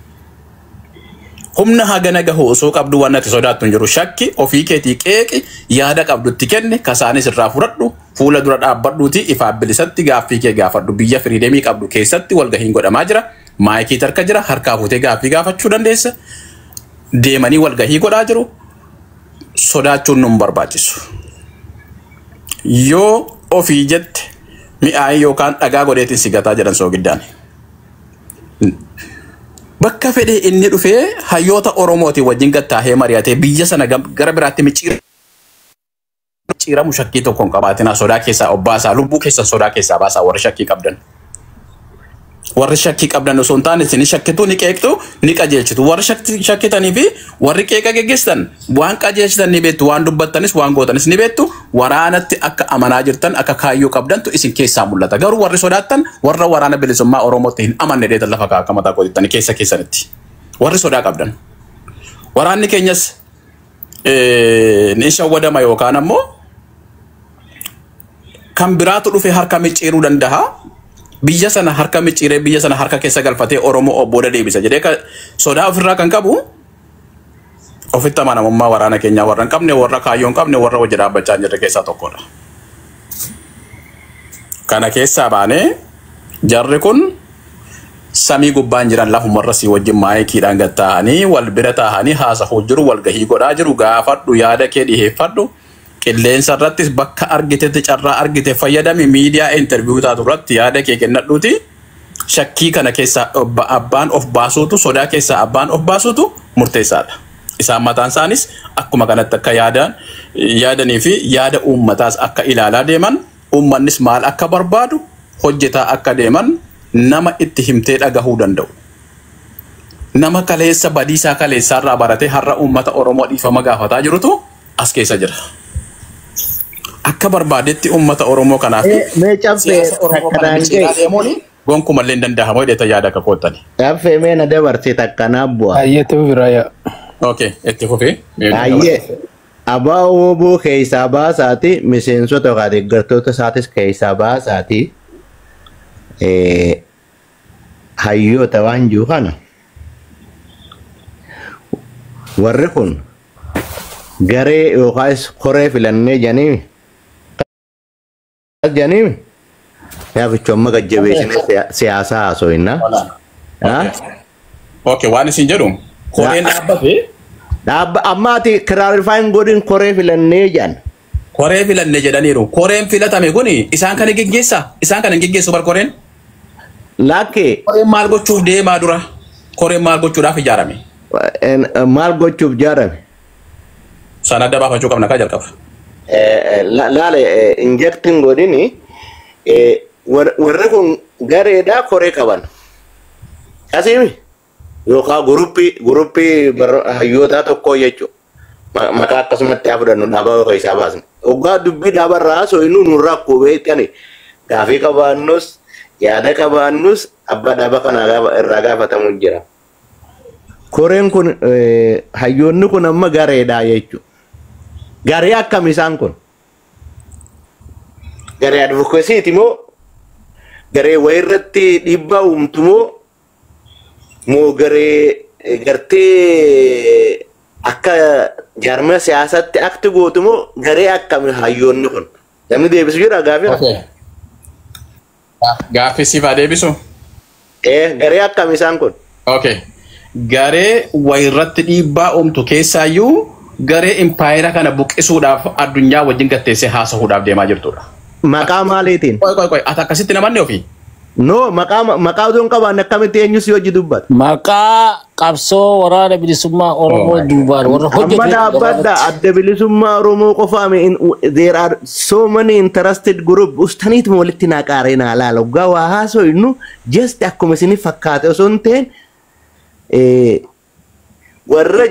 S10: Humna hagana gahu osoo qabdu waan ati sodaattu hin jiru. Shakki ofii keetii qeeqi, yaada qabdutti kenni, kasaanis irraa fudhadhu, fuula dura dhaabbadhuuti ifaa bilisatti gaaffii kee gaafadhu. Biyya freedom qabdu keessatti walgahiin godhamaa jira. Maayikii harka jira, harkaa fuutee gaaffii gaafachuu dandeessa. Deemanii walgahii godhaa jiru. Sodaachuun nu hin barbaachisu. Yoo ofii jette mi'aayii yookaan dhagaa godheetiin si gataa jedhan soogiddaan. Bakka fedhe inni dhufee hayyoota Oromootiin wajjin gattaahee mari'atee biyya sana gara biraatti micciiramu shakkii tokko hin qabaatinaa. Sodaa keessaa obbaasaa, lubbuu keessan sodaa keessaa baasaa, warri shakkii qabdan. Warri shakkii qabdan osoo hin taane, isin shakkituu ni qeeqxu, ni qajeelchitu. Warri shakkitanii fi warri qeeqa geggeessitan waan qajeelchitan ni beektu, waan dubbattanis waan gootanis ni beektu. Waraanatti akka amanaa jirtan, akka kaayyoo qabdantu isin keessaa mul'ata. Garuu warri sodaattan warra Waraana Bilisummaa Oromootti hin amanne dheetan lafa kaa'aa akka mataa kootittanii keessa keessanitti. Warri sodaa qabdan. Waraanni keenyas ni shawwadama yookaan ammoo kan biraatu dhufee harka micciiruu danda'a. Biyya sana harka micciiree biyya sana harka keessa galfatee Oromoo obbooda deebisa jedhee sodaa ofirraa kan qabu, ofitti amanamummaa waraana keenyaa warra hin qabne, warra kaayyoo hin qabne, warra hojii dhaabbachaa hin jirre keessaa tokkodha. Kana keessaa baanee jarri kun samii gubbaan jiran, lafumarra si wajjin maayikiidhaan gad taa'anii wal bira taa'anii haasa'uu jiru, walgahii godhaa jiru. Gaafadhu, yaada kee dhiheeffadhu. Qilleensa irrattis bakka argitetti carraa argite fayyadami, miidiyaa interview taatu irratti yaada kee kennadhuuti. Shakkii kana keessaa abbaan of baasuutu, sodaa keessaa abbaan of baasuutu murteessaadha. Isaan mataan isaanis akkuma kanatti akka yaadaan yaadanii fi yaada uummataas akka ilaalaa deeman, uummannis maal akka barbaadu hojjetaa akka deeman nama itti himtee dhagahuu danda'u. Nama kaleessa badiisaa kaleessaarraa baratee har'a uummata Oromoo dhiifama gaafataa jirutu as keessa jira. Akka barbaadetti uummata Oromoo kanaaf
S4: Mee caffee
S10: siyaasa Oromoo kana
S4: takkanaan
S10: micciiraa
S4: ga'e.
S10: deemuun gonkumallee hin danda'amu jedhee yaada akka koottani.
S4: Caffee mee na dabarse takkanaa bu'a.
S11: Ayyee ta'uu biraa yaa.
S10: Okay, itti fufee.
S4: Ayyee abaa oboo keessaa baasaati, miseensota yookaan deeggartoota isaatis keessaa baasaati, hayyoota waan jiru kana warri kun garee yookaas koree filannee janiimi janiimi yaafichu amma gajjabeessine siyaasaa haasofna.
S10: Okay, waan isin jedhu koreen dhaabbate.
S4: Dhaabba amma ati clarifying godhin, koree filannee jedhan.
S10: Koree filanne jedhaniiru. Koreen filatame kuni isaan kana geggeessaa? Isaan kana hin geggeessu bar koreen?
S4: Lakkee.
S10: Koreen maal gochuuf deemaa dura? Koreen maal gochuudhaaf ijaarame?
S4: Maal gochuuf ijaarame?
S10: Sana adda baafachuu qabna kaa jalqaba.
S4: Laale, injecting godhini, warri kun gareedhaa koree qaban. Asiimi yookaan guruppii hayyootaa tokkoo jechuudha. Maqaa akkasumatti haa fudhannu, dhaabaa yookaan isaa baasne. Hoggaa dubbii dhaabarraa haasofnu nu rakkoo beektani. Gaafii qabaannus yaada qabaannus abbaa dhaaba kanaa irraa gaafatamu jira. Koreen kun, hayyoonni kun amma gareedhaa jechuudha. Garee akkam isaan kun? Garee advocacy'ti moo, garee wayirratti dhiibbaa uumtu moo garee gartee akka jaarmaya siyaasaatti akti gootu moo, garee akkami hayyoonni kun? Namni deebisu jira gaafii kana?
S10: Gaaffii siif haa deebisu?
S4: Garee akkami isaan kun?
S10: Okay. Garee wayirratti dhiibbaa uumtu keessaayyuu garee impaayera kana buqqisuudhaaf addunyaa wajjin gatteessee haasahuudhaaf deemaa jirtudha.
S4: Maqaa maaliitiin?
S10: Qoy qoy qoy, ati akkasitti namanne ofii?
S4: No, maqaa osoo hin qabaanne akkamitti eenyu si hojii dubbata?
S12: Maqaa qabsoo waraana bilisummaa Oromoo duubaan warra
S4: Amma
S12: hojjetu
S4: dhaabbadha, adda bilisummaa Oromoo qofaame, there are so many interested group ustaniituma walitti naa qaaree naa laala. Waggaa waa haasofnu just akkuma isinif fakkaate osoo hin ta'in, warra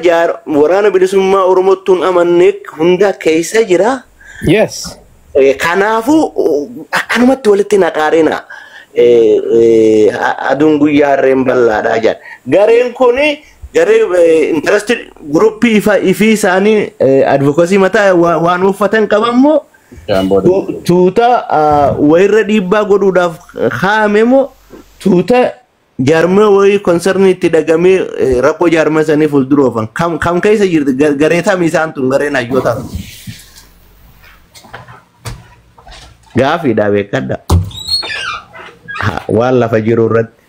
S4: waraana bilisummaa Oromootti hin amanne hunda keessa jira.
S11: Yes.
S4: Kanaafuu akkanumatti walitti naqaarina. Aduun guyyaa harreen bal'aadhaa jedha. Gareen kun garee interested groupii ifii isaanii advocacy mataa waan uffatan qaban moo, tuuta wayirra dhiibbaa godhuudhaaf kaa'ame moo, tuuta jaarmee wayii concernii itti dhagamee rakkoo jaarmee sanii fuuldura oofan kam keessa jirti? Garee tam isaan tun, gareen hayyootaa? Gaafiidha, beekadha. Waan lafa jiru irratti.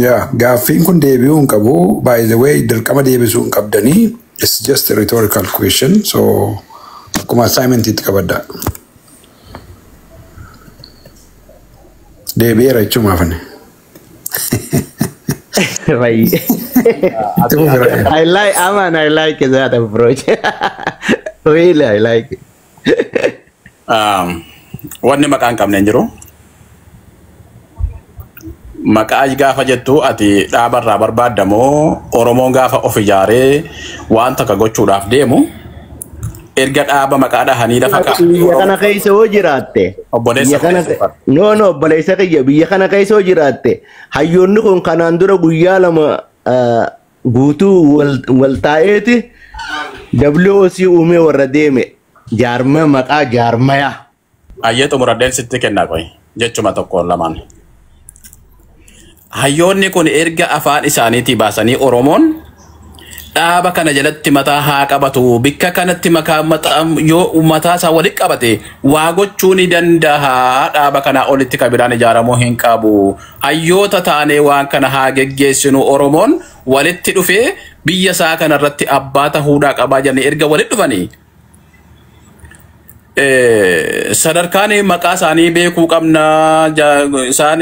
S3: Yaa, gaaffiin kun deebi'uu hin qabu. By the way, dirqama deebisuu hin qabdanii. It's just a rhetorical question. So akkuma assignment itti qabaddaa. Deebi'eera jechuun afani.
S4: Itti
S3: fufira.
S4: I like, Aman, I like that approach. Really, I like it.
S10: Wanni maqaa hin qabne hin jiru. Maqaa gaafa jettu ati dhaabarraa barbaadda moo, Oromoon gaafa of ijaaree waan takka gochuudhaaf deemu erga dhaaba maqaa dhahanii lafa
S4: Biyya kana keessa hoo jiraatte.
S10: Obboleessa
S4: Biyya kana, no no, obboleessa kiyya, biyya kana keessa hoo jiraatte, hayyoonni kun kanaan dura guyyaa 2 guutuu wal taa'eeti WOC uumee warra deeme jaarmaya maqaa jaarmaya.
S10: Ayyee, xumuradheen sitti kennaa, qoy jechuma tokko lamaan. Hayyoonni kun erga afaan isaaniitii baasanii Oromoon dhaaba kana jalatti mataa haa qabatu, bikka kanatti makaa mataa yoo mataa isaa walitti qabate waa gochuu ni danda'a, dhaaba kanaa olitti kan biraan ijaaramuu hin qabu, hayyoota taanee waan kana haa geggeessinu, Oromoon walitti dhufee biyya isaa kanarratti abbaa tahuudhaa qabaa jennee erga walitti dhufanii sadarkaan maqaa isaanii beekuu qabna. Isaan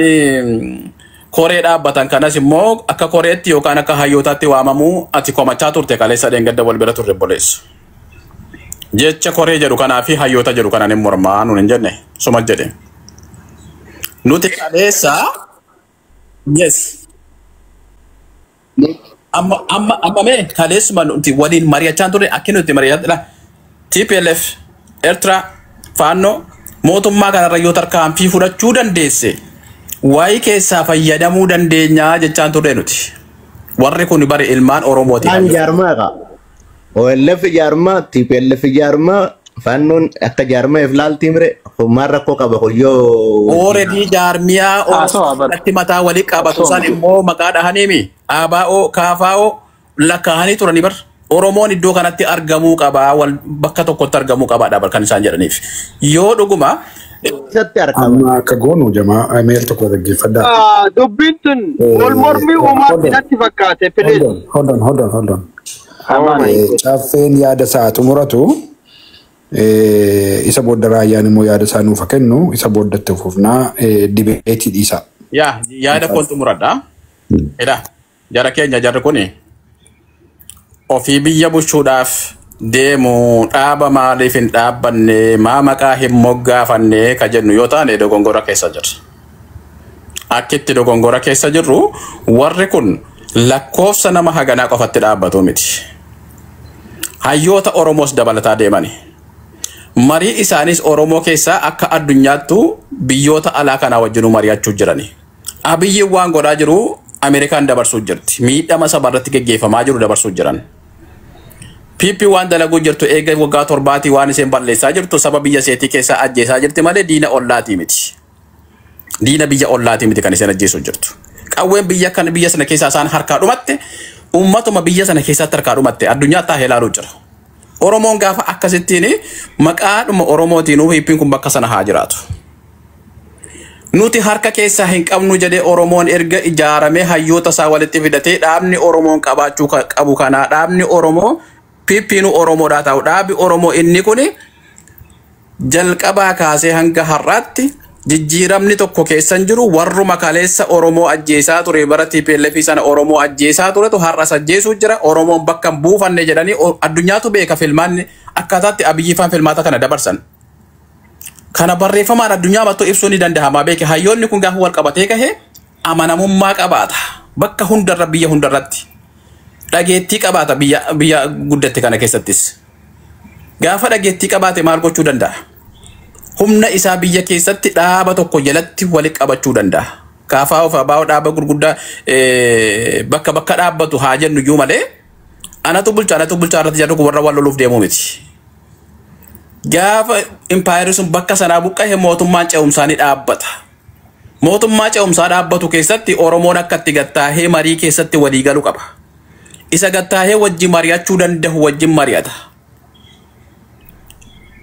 S10: koree dhaabbatan kanas immoo akka koreetti yookaan akka hayyootaatti waamamuu ati komachaa turte kaleessa dheengadda wal bira turre, obboleessa. Jecha koree jedhu kanaa fi hayyoota jedhu kanaan hin mormaa nuun hin jenne, suma jedhe. Nuti kaleessa, yes, amma amma amma mee kaleessuma nuti waliin mari'achaa turre akki nuti mari'achaa TPLF, Eertiraa, Faannoo mootummaa kanarra yoo tarkaanfii fudhachuu dandeesse waa'ee keessaa fayyadamuu dandeenyaa jechaan turre nuti. Warri kun bari ilmaan Oromooti.
S4: Isaan jaarmaa qaba. OLF jaarmaa, TPLF jaarmaa, Faannoon akka jaarmaa if laaltii mire maal rakkoo qaba kuyyoo.
S10: Ooredii jaarmiyaa Oromoo mataa walii qabatu san immoo maqaa dhahaniimi. ABO, KFO lakkaa'anii turanii bar. Oromoon iddoo kanatti argamuu qabaa, wal bakka tokkotti argamuu qabaadha bar kan isaan jedhaniif. Yoo dhuguma
S3: Amma akka goonu jamaa meel tokko dhaggeeffadhaa.
S8: Dubbiin tun wal mormii uumaatti natti fakkaate, please.
S3: Hold on, hold on, hold on. Caffeen yaada isaa xumuratu, isa booda raayyaan immoo yaada isaa nuuf kennu, isa booddatti fufnaa dibeetii dhiisa.
S10: Yaa, yaada koon xumuradha. Edha, jara keenya, jarri kuni ofii biyya bulchuudhaaf deemu dhaaba maaliif hin dhaabbanne, maa maqaa hin moggaafanne ka jennu yoo taane dogongora keessa jirra. Akkitti dogongora keessa jirru, warri kun lakkoofsa nama haganaa qofatti dhaabbatu miti. Hayyoota Oromoos dabalataa deemani. Marii isaanis Oromoo keessaa akka addunyaattu biyyoota alaa kanaa wajjinuu mari'achuu jirani. Abiyyi waan godhaa jiru Ameerikaan dabarsuu jirti. Miidhama saba irratti geggeeffamaa jiru dabarsuu jiran. PP waan dalaguu jirtu eega waggaa 7tii waan isheen balleessaa jirtu saba biyya seetii keessaa ajjeesaa jirti malee diina ollaatii miti. Diina biyya ollaatii miti kan isheen ajjeesuu jirtu. Qawween biyya kan biyya sana keessaa isaan harkaa dhumatte, uummatuma biyya sana keessatti harkaa dhumatte addunyaa taa'ee ilaaluu jira. Oromoon gaafa akkasittiin maqaadhuma Oromootiin PP'n kun bakka sana haa jiraatu. Nuti harka keessaa hin qabnu jedhee Oromoon erga ijaaramee hayyoota isaa walitti fidatee dhaabni Oromoon qabaachuu qabu kanaa, dhaabni Oromoo PP'n Oromoodhaa ta'u, dhaabi Oromoo inni kuni jalqabaa kaasee hanga har'aatti jijjiiramni tokko keessan jiru, warruma kaleessa Oromoo ajjeesaa ture, bara TPLF sana Oromoo ajjeesaa turetu har'as ajjeesuu jira. Oromoon bakka hin buufanne jedhanii addunyaatu beeka filmaanni akkaataatti Abiyyi faan filmaata kana dabarsan. Kana barreeffamaan addunyaa mattuu ibsuu ni danda'ama beeke. Hayyoonni kun gaafa wal qabatee kahe amanamummaa qabaata, bakka hundarra, biyya hundarratti dhageettii qabaata. Biyya guddatte kana keessattis gaafa dhageettii qabaate maal gochuu danda'a? Humna isaa biyya keessatti dhaaba tokko jalatti walitti qabachuu danda'a. Kaafaa of abaa'oo dhaaba gurguddaa bakka bakka dhaabbatu haa jennu iyyuu malee anatu bulcha, anatu bulchaa irratti jarri kun warra wal loluuf deemuu miti. Gaafa impaayerri sun bakka sanaa buqqa'e mootummaan ce'umsaa ni dhaabbata. Mootummaa ce'umsaa dhaabbatu keessatti Oromoon akka itti gattaahee marii keessatti walii galuu qaba. Isa gattaahee wajjin mari'achuu danda'u wajjin mari'ata.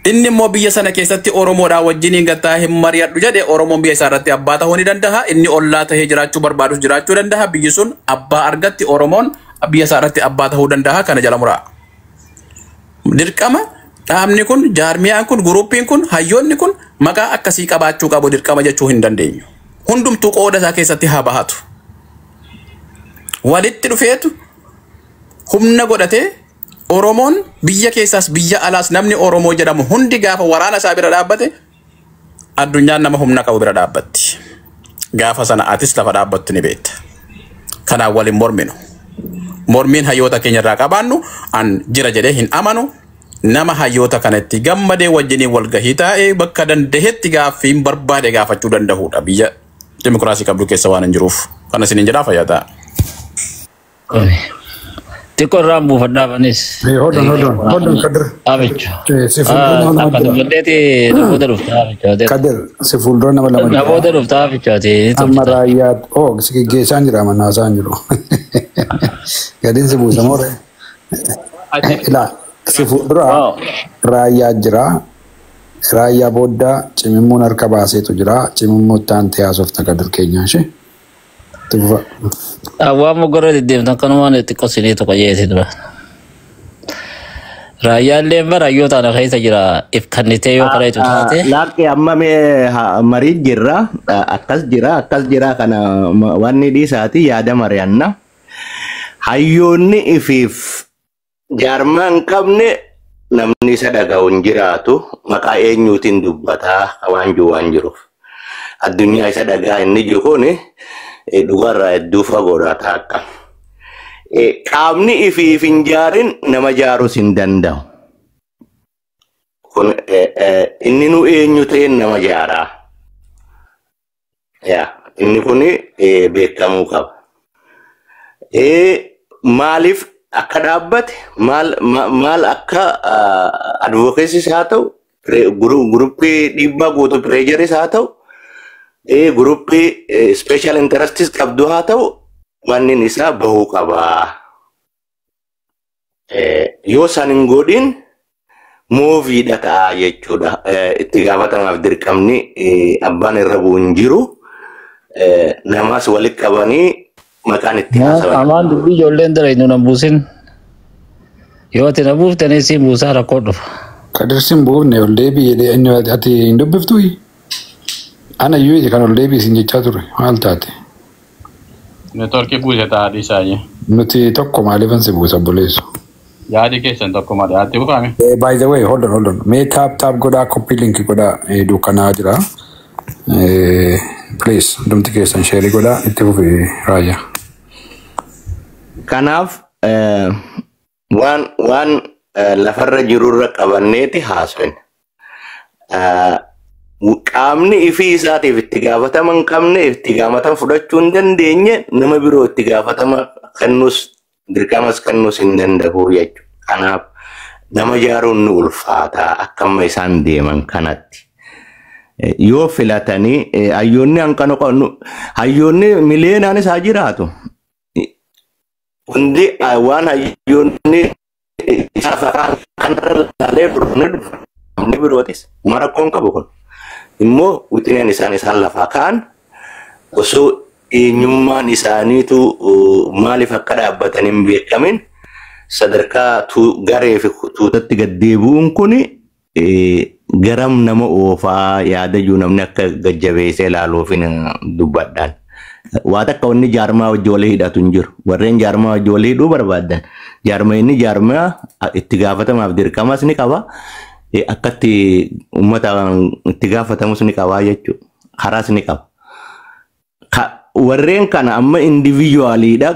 S10: Inni immoo biyya sana keessatti Oromoodhaa wajjin gattaahee mari'adhu jedhe, Oromoon biyya isaa irratti abbaa ta'uu ni danda'a. Inni ollaa tahee jiraachuu barbaadus jiraachuu danda'a. Biyyi sun abbaa argatti, Oromoon biyya isaa irratti abbaa ta'uu danda'a. Kana jala muraa. Dirqama dhaabni kun, jaarmiyaan kun, guruupiin kun, hayyoonni kun maqaa akkasii qabaachuu qabu dirqama jechuu hin dandeenyu. Hundumtuu qooda isaa keessatti haa bahatu. Walitti dhufeetu humna godhatee Oromoon biyya keessaas biyya alaas namni Oromoo jedhamu hundi gaafa waraana isaa bira dhaabbate addunyaan nama humna qabu bira dhaabbatti. Gaafa sana atis lafa dhaabbattu ni beekta. Kanaaf waliin morminu. Mormiin hayyoota keenya irraa qabaannu an jira jedhee hin amanu. Nama hayyoota kanatti gammadee wajjiniin walgahii taa'ee bakka danda'etti gaaffiin barbaade gaafachuu danda'udha. Biyya dimokiraasii qabdu keessa waan hin jiruuf. Kana isiniin jedhaa, fayyaa ta'a.
S12: Xiqqoo irraan buufadhaaf anis.
S3: Hold on, hold on, hold on, Kadir.
S12: Abicho.
S3: Si fuuldura nama lama
S12: Akka
S3: jira.
S12: dubbadheeti namoota dhuftaa abicho.
S3: Kadir, si fuuldura nama lama jira.
S12: Namoota dhuftaa abicho.
S3: Amma raayyaa, oh, si geggeessaan jira, mannaasaan jiru. Gadiin si buusa moore. Ilaa, si fuuldura raayyaa jira. Raayyaa booda cimimmuun harka baaseetu jira. Cimimmuu itti aantee haasofta, Kadir keenya ishee. Itti fufa.
S12: Waan mogorra deddeemtan kanumaan xiqqoo sinii tokko jeeti dura. Raayyaallee bara hayyoota ana keessa jira if kannitee yoo karaa itu taate.
S4: Laakki, amma mee marii jirra, akkas jira, akkas jira, kana wanni dhiisaati yaada mari'anna. Hayyoonni ifiif jaarmaa hin qabne namni isa dhaga'u hin jiraatu, maqaa eenyuutiin dubbataa waan jiru waan jiruuf. Addunyaa isa dhagaa inni jiru kun dhugarraa hedduu fagoodha taakka. Qaamni ifiif hin jaarin nama jaarus hin danda'u. Kun inni nu eenyu ta'een nama jaaraa. Yaa inni kun beekamuu qaba. Maaliif akka dhaabbate, maal akka advocacy haa ta'u, groupii dhiibbaa guutuu pressureis haa ta'u, groupii special interests qabdu haa ta'u, wanni isaa bahuu qaba. Yoo san hin godhin mooviidha ta'a jechuudha. Itti gaafatamaaf dirqamni abbaan irra bu'u hin jiru. Namaas walitti qabanii maqaan itti haasawan.
S12: Amaan dubbii ijoolleen dalaynu nan buusin. Yoo ati na buuftanii siin buusaa rakkoo dhufa.
S3: Kadir sin buufne, ol deebi'ee jedhee inni ati hin dubbiftuu? Ana iyyuu kan ol deebi'i sin jechaa ture, maal taate?
S10: Networkii buuse ta'a dhiisaayyee.
S3: Nuti tokko, maaliifan si buusa, obboleessu?
S10: Yaadi keessan tokko malee yaatti buufame.
S3: By the way, hold on, hold on. Mee tap tap godhaa, copy link godhaa, dukkanaa jira. Please, hundumti keessan share godhaa, itti fufi, Raayyaa.
S4: Kanaaf waan lafarra jirurra qabanneeti haasofne. Qaamni ifii isaatiif itti gaafatama hin qabne, itti gaafatama fudhachuu hin dandeenye, nama biroo itti gaafatama kennus dirqamas kennuus hin danda'u jechuudha. Kanaaf nama ijaaruun ni ulfaata akka amma isaan deeman kanatti. Yoo filatanii hayyoonni hanqana qabnu, hayyoonni miliyeenaanis haa jiraatu. Hundi waan hayyoonni isaa kanarra ilaalee ni dhufa. Namni birootis uma rakkoon qabu kun. Immoo wixineen isaan lafaa ka'an osoo eenyummaan isaaniitu maaliif akka dhaabbatan hin beekamin sadarkaa garee fi tuutatti gad deebi'uun kun garam nama oofaa yaada jiru namni akka gajjabeessee ilaaluuf dubbadhaan. Waa takka wanni jaarmaa wajji walii hidhatu hin jiru. Warreen jaarmaa wajji walii hidhuu barbaadan, jaarmaa inni jaarmaa itti gaafatamaaf dirqamas ni qaba. Akkatti uummata itti gaafatamus ni qaba jechuudha. Karaas ni qaba. Warreen kana amma individualiidha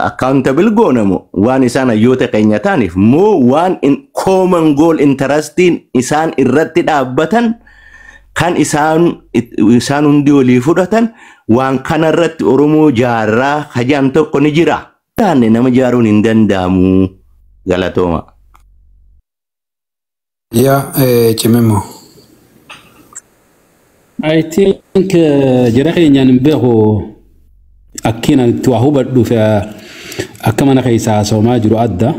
S4: accountable goonamu waan isaan hayyoota keenya ta'aniif moo waan common goal interestiin isaan irratti dhaabbatan kan isaan hundi walii fudhatan, waan kana irratti Oromoo jaarraa hajaan tokko ni jira. Taanne nama jaaruun hin danda'amu, galatooma.
S3: Yaa cimimmoo.
S7: I think jara keenyaan hin beeku, akkiin ani itti waa hubadhuuf akka mana keessa haasawamaa jiru adda.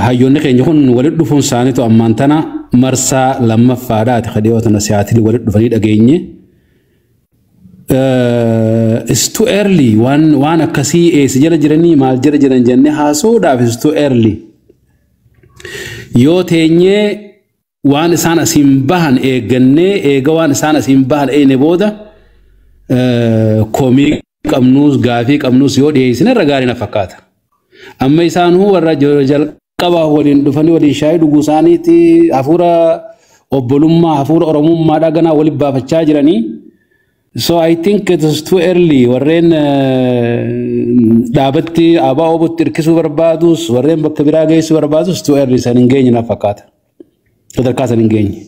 S7: Hayyoonni keenya kun walitti dhufuun isaaniitu ammaan tana marsaa lammaffaadhaati ka dhiyoo tana Seattle walitti dhufanii dhageenye. It's too early waan akkasii eessa jala jiranii, maal jala jiran jennee haasa'uudhaaf it's too early. Yoo teenyee waan isaan asiin bahan eeggannee, eega waan isaan asiin bahan eene booda komii qabnuus gaafii qabnuus yoo dhiyeessine irra gaarii na fakkaata. Amma isaanuu warra jalqabaa waliin dhufanii waliin shaayii dhuguu isaaniitti hafuura obbolummaa, hafuura oromummaadhaa ganaa waliin baafachaa jiranii. So I think it is too early. Warreen dhaabatti abaa obotti hirkisuu barbaadus, warreen bakka biraa geessuu barbaadus, too early, san hin geenye na fakkaata. Sadarkaa san hin geenye.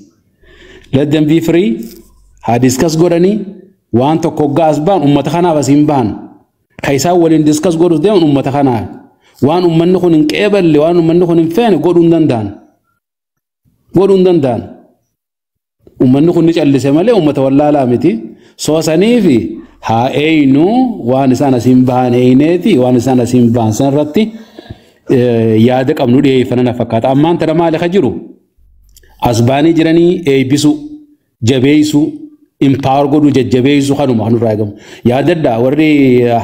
S7: Let them be free. Haa discuss godhanii, waan tokko hoggaa as ba'an uummata kanaaf as hin bahan. Ka isaan waliin discuss godhuuf deeman uummata kanaaf. Waan uummanni kun hin qeeballe, waan uummanni kun hin feene godhuu hin danda'an. Godhuu hin danda'an. Uummanni kun ni callise malee uummata wallaalaa miti. Soosanii fi haa eeynu, waan isaan asiin bahan eeyneeti, waan isaan asiin bahan sanarratti yaada qabnu dhiyeeffana na fakkaata. Ammaan tana maali ka jiru? As baanii jiranii eebbisuu, jabeessuu, empower godhuu, jajjabeessuu, kanuma kan irraa eegamu. Yaadadhaa, warri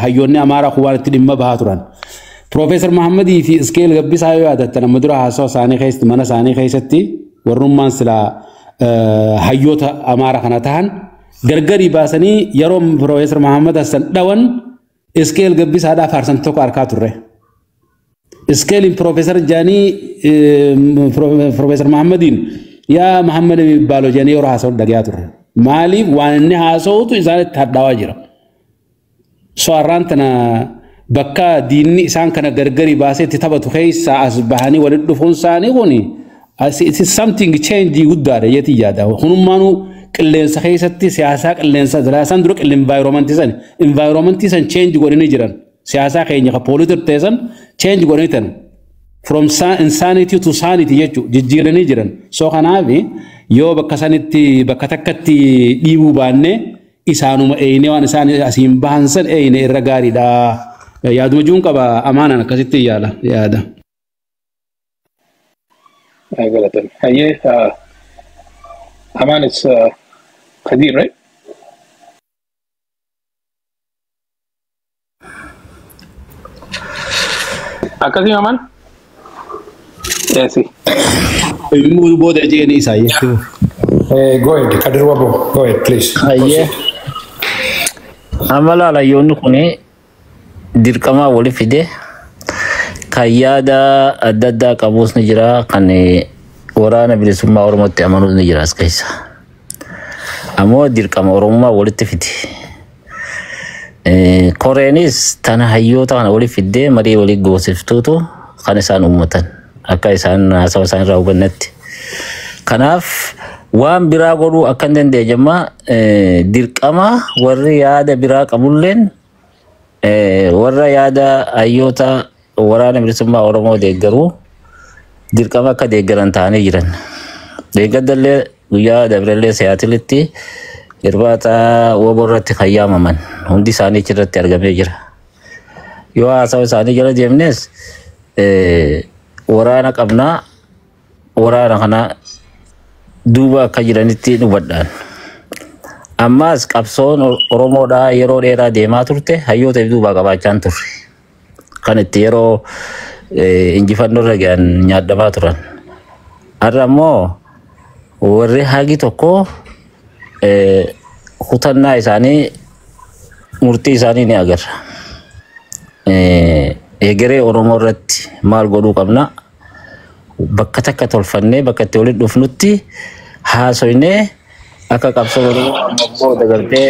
S7: hayyoonni Amaaraa kun waan itti dhimma bahaa turan. Piroofeesar Mahammadii fi Iskeel Gabbisaa yoo yaadattan, amma dura haasawa isaanii keessatti, mana isaanii keessatti, warrummaan silaa hayyoota Amaaraa kana tahan gargarii baasanii yeroo Piroofeesar Mahammad Hassan dhawan Iskeel Gabbisaadhaaf faarsan tokko harkaa turre. Iskeeliin Piroofeesar jaanii, Piroofeesar Mahammadiin yaa Mahammad የሚባለው jedhanii yeroo haasa'u dhagayaa turre. Maaliif? Waan inni haasa'utu isaanitti hadhaawaa jira. So har'aan tana bakka diinni isaan kana gargari baasee itti taphatu keessaa as bahanii walitti dhufuun isaanii kun It is something change guddaadha jeetii yaada. Hunummaanuu qilleensa keessatti siyaasaa qilleensa siyaasaan dura environment san environment san change godhanii jiran. Siyaasaa keenya ka polluted ta'e san change godhanii tan. From insanity to sanity jechuun jijjiiranii jiran. So kanaaf yoo bakka sanitti bakka takkatti dhiibuu baanne, isaanuma eeyine, waan isaan asiin bahan san eeyine irra gaariidha. Yaaduma juun qaba, amaanaan akkasitti yaala yaada.
S2: Galatoon. Hayyee, Amaan, it's Kadir, right? Akkasii, Amaan? Yes.
S7: Immoo booda jeeni isaa jechuudha.
S3: Go ahead, Kadir Wabo. Go ahead, please.
S12: Hayyee. Amma laalayyoonni kun dirqamaa wali fide, kan yaada adda addaa qabus ni jira, kan waraana bilisummaa Oromootti amanuus ni jira as keessa. Ammoo dirqama Oromummaa walitti fide. Koreenis tana hayyoota kana wali fiddee marii walii goosiftuutu kan isaan uummatan akka isaan haasawa isaan irraa hubannetti. Kanaaf waan biraa godhuu akka hin dandeenye amma dirqama warri yaada biraa qabulleen warra yaada hayyoota waraana bilisummaa Oromoo deeggaruu dirqama akka deeggaran ta'anii jiran. Deeggaddallee guyyaa dabrellee Seattle-itti irbaata WBO irratti kan yaamaman hundi isaanii achirratti argamee jira. Yoo haasawa isaanii jala deemnes, waraana qabnaa, waraana kana duuba akka jiranitti hubadhaan. Ammaas qabsoon Oromoodhaa yeroo dheeraa deemaa turte hayyoota duubaa qabaachaa hin turre. Kan itti yeroo injifannoo irra gahan nyaadhamaa turan. Har'a immoo warri hagi tokko kutannaa isaanii, murtii isaanii ni agarra. Egeree Oromoo irratti maal godhuu qabna? Bakka takka tolfannee, bakka itti walitti dhufnutti haasoynee, akka qabsoon Oromoo booda gartee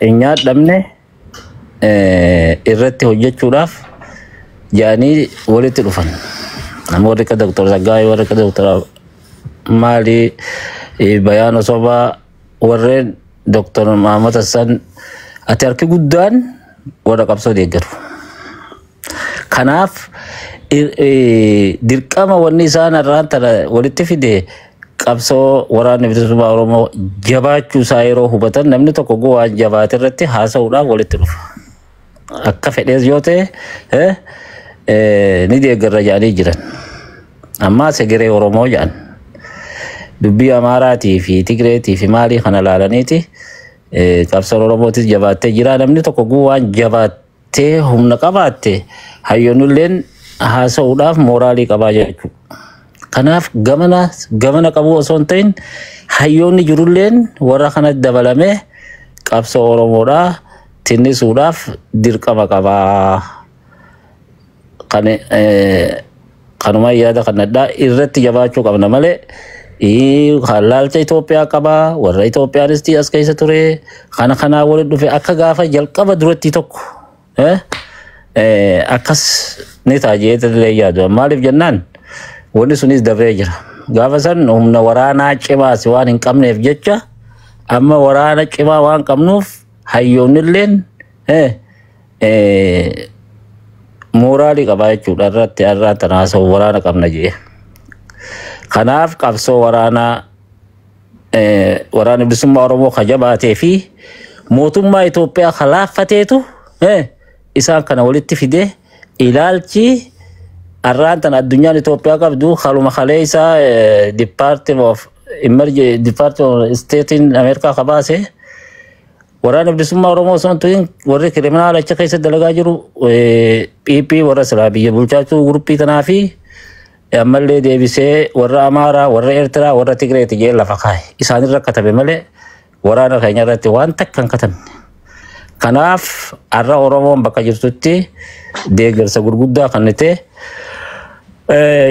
S12: hin nyaadhamne irratti hojjechuudhaaf jedhanii walitti dhufan. Namoonni akka Dr. Zaggaayee, warri akka Dr. Maalii, Bayaan Osobaa, warreen Dr. Mahamad Hassan, ati harki guddaan warra qabsoo deeggaru. Kanaaf dirqama wanni isaan irraan tana walitti fide, qabsoo waraanni bilisummaa Oromoo jabaachuu isaa yeroo hubatan, namni tokko waan jabaate irratti haasa'uudhaaf walitti dhufa. Akka fedhees yoo ta'e ni deeggarra jedhanii jiran. Ammaa segeree Oromoo jedhan. Dubbii Amaaraatii fi Tigreetii fi maalii kana laalaniiti qabsoon Oromootis jabaattee jira. Namni tokko waan jabaattee humna qabaatte hayyoonilleen haasa'uudhaaf mooraalii qabaa jechuudha. Kanaaf gamana gamana qabuu osoo hin ta'in, hayyoonni jirulleen warra kanatti dabalamee qabsoo Oromoodhaa tinnisuudhaaf dirqama qabaa. Kan kanuma yaada kanadhaa irratti jabaachuu qabna malee, kan laalcha Itoophiyaa qabaa, warra Itoophiyaanis as keessa ture, kana kanaa walitti dhufe akka gaafa jalqaba duratti tokko akkas ni ta'a jedhee yaadu. Maaliif jennaan, wanni sunis dabree jira. Gaafa san humna waraanaa cimaas waan hin qabneef jecha, amma waraana cimaa waan qabnuuf hayyoonnilleen mooraalii qabaa jechuudha irratti irraa tana haasa'u waraana qabna jee. Kanaaf qabsoo waraanaa waraana bilisummaa Oromoo ka jabaatee fi mootummaa Itoophiyaa ka laaffateetu isaan kana walitti fide. Ilaalchi har'aan tana addunyaan Itoophiyaa qabdu haluma kalee isaa Department of Emergency, Department of State in Ameerikaa ka baase, waraana bilisummaa Oromoo osoo hin ta'in warri criminal achi keessa dalagaa jiru PP, warra silaa biyya bulchaa jiru, guruppii tanaa fi ammallee deebisee warra Amaaraa, warra Eertiraa, warra Tigreeti jee lafa kaa'e. Isaanirra katabe malee waraana keenya irratti waan takka hin katabne. Kanaaf har'a Oromoon bakka jirtutti deeggarsa gurguddaa kan ta'e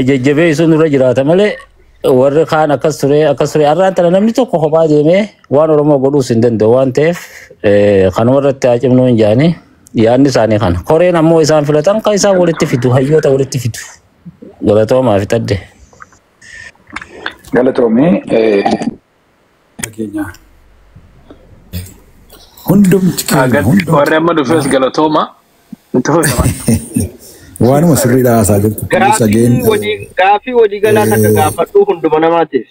S12: jajjabeessuun nurra jiraata malee, warri kaan akkas ture, akkas ture, har'aan tana namni tokko kophaa deemee waan Oromoo godhuus hin danda'u waan ta'eef, kanuma irratti haa cimnuu hin jaanii yaadni isaanii kana. Koreen ammoo isaan filatan kan isaan walitti fidu, hayyoota walitti fidu. Galatoomaa fi tadde.
S3: Galatoomii fageenya. Hundumti keenya hundumti
S11: Warri amma dhufes galatooma. Itti fufi.
S3: Waanuma sirriidha haasaa jirtu. Please again
S8: Gaafii waliigalaa takka gaafadhuu hunduma namaatiif.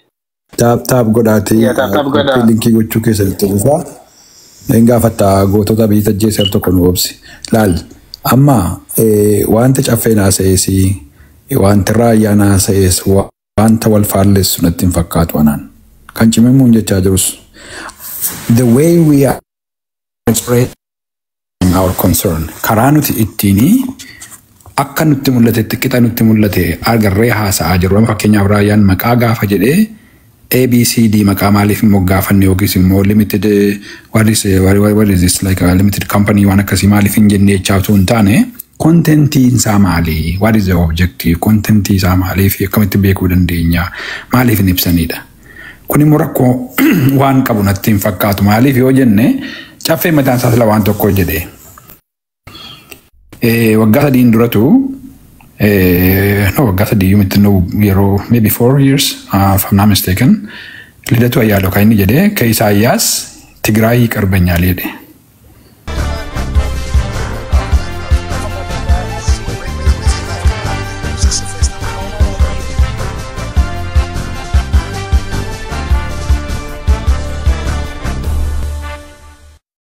S3: Tap tap godhaatii
S11: Yaa, tap tap godhaa.
S3: Linkii gochuu keessatti dhufaa. Hin gaafatta gootota biyya ajjeeseef tokko nu obsi. Laal, amma wanta caffeen haasa'es, wanta raayyaan haasa'es, wanta wal faallessu natti hin fakkaatu anaan. Kan cimimuun jechaa jirus. The way we are expressing our concern, karaa nuti ittiin akka nutti mul'atetti qixa nutti mul'ate agarree haasa'aa jiru. Fakkeenyaaf, raayyaan maqaa gaafa jedhee ABCD maqaa maaliif immoo gaafanne yookiis immoo limited what is this, like a limited company waan akkasii maaliif hin jenne jechaa utuu hin taane, contentiin isaa maali? What is the objective? Contentii isaa maaliif, akkamitti beekuu dandeenya? Maaliif hin ibsanidha? Kun immoo rakkoo waan qabu natti hin fakkaatu. Maaliif yoo jenne, caffee mataan isaa sila waan tokko jedhee. Waggaa 3n duratu, no, waggaa 3 miti, no, yeroo maybe 4 years, if I'm not mistaken, Lidatu Ayyaalo kan inni jedhee ከኢሳያስ ትግራይ ይቀርበኛል jedhe.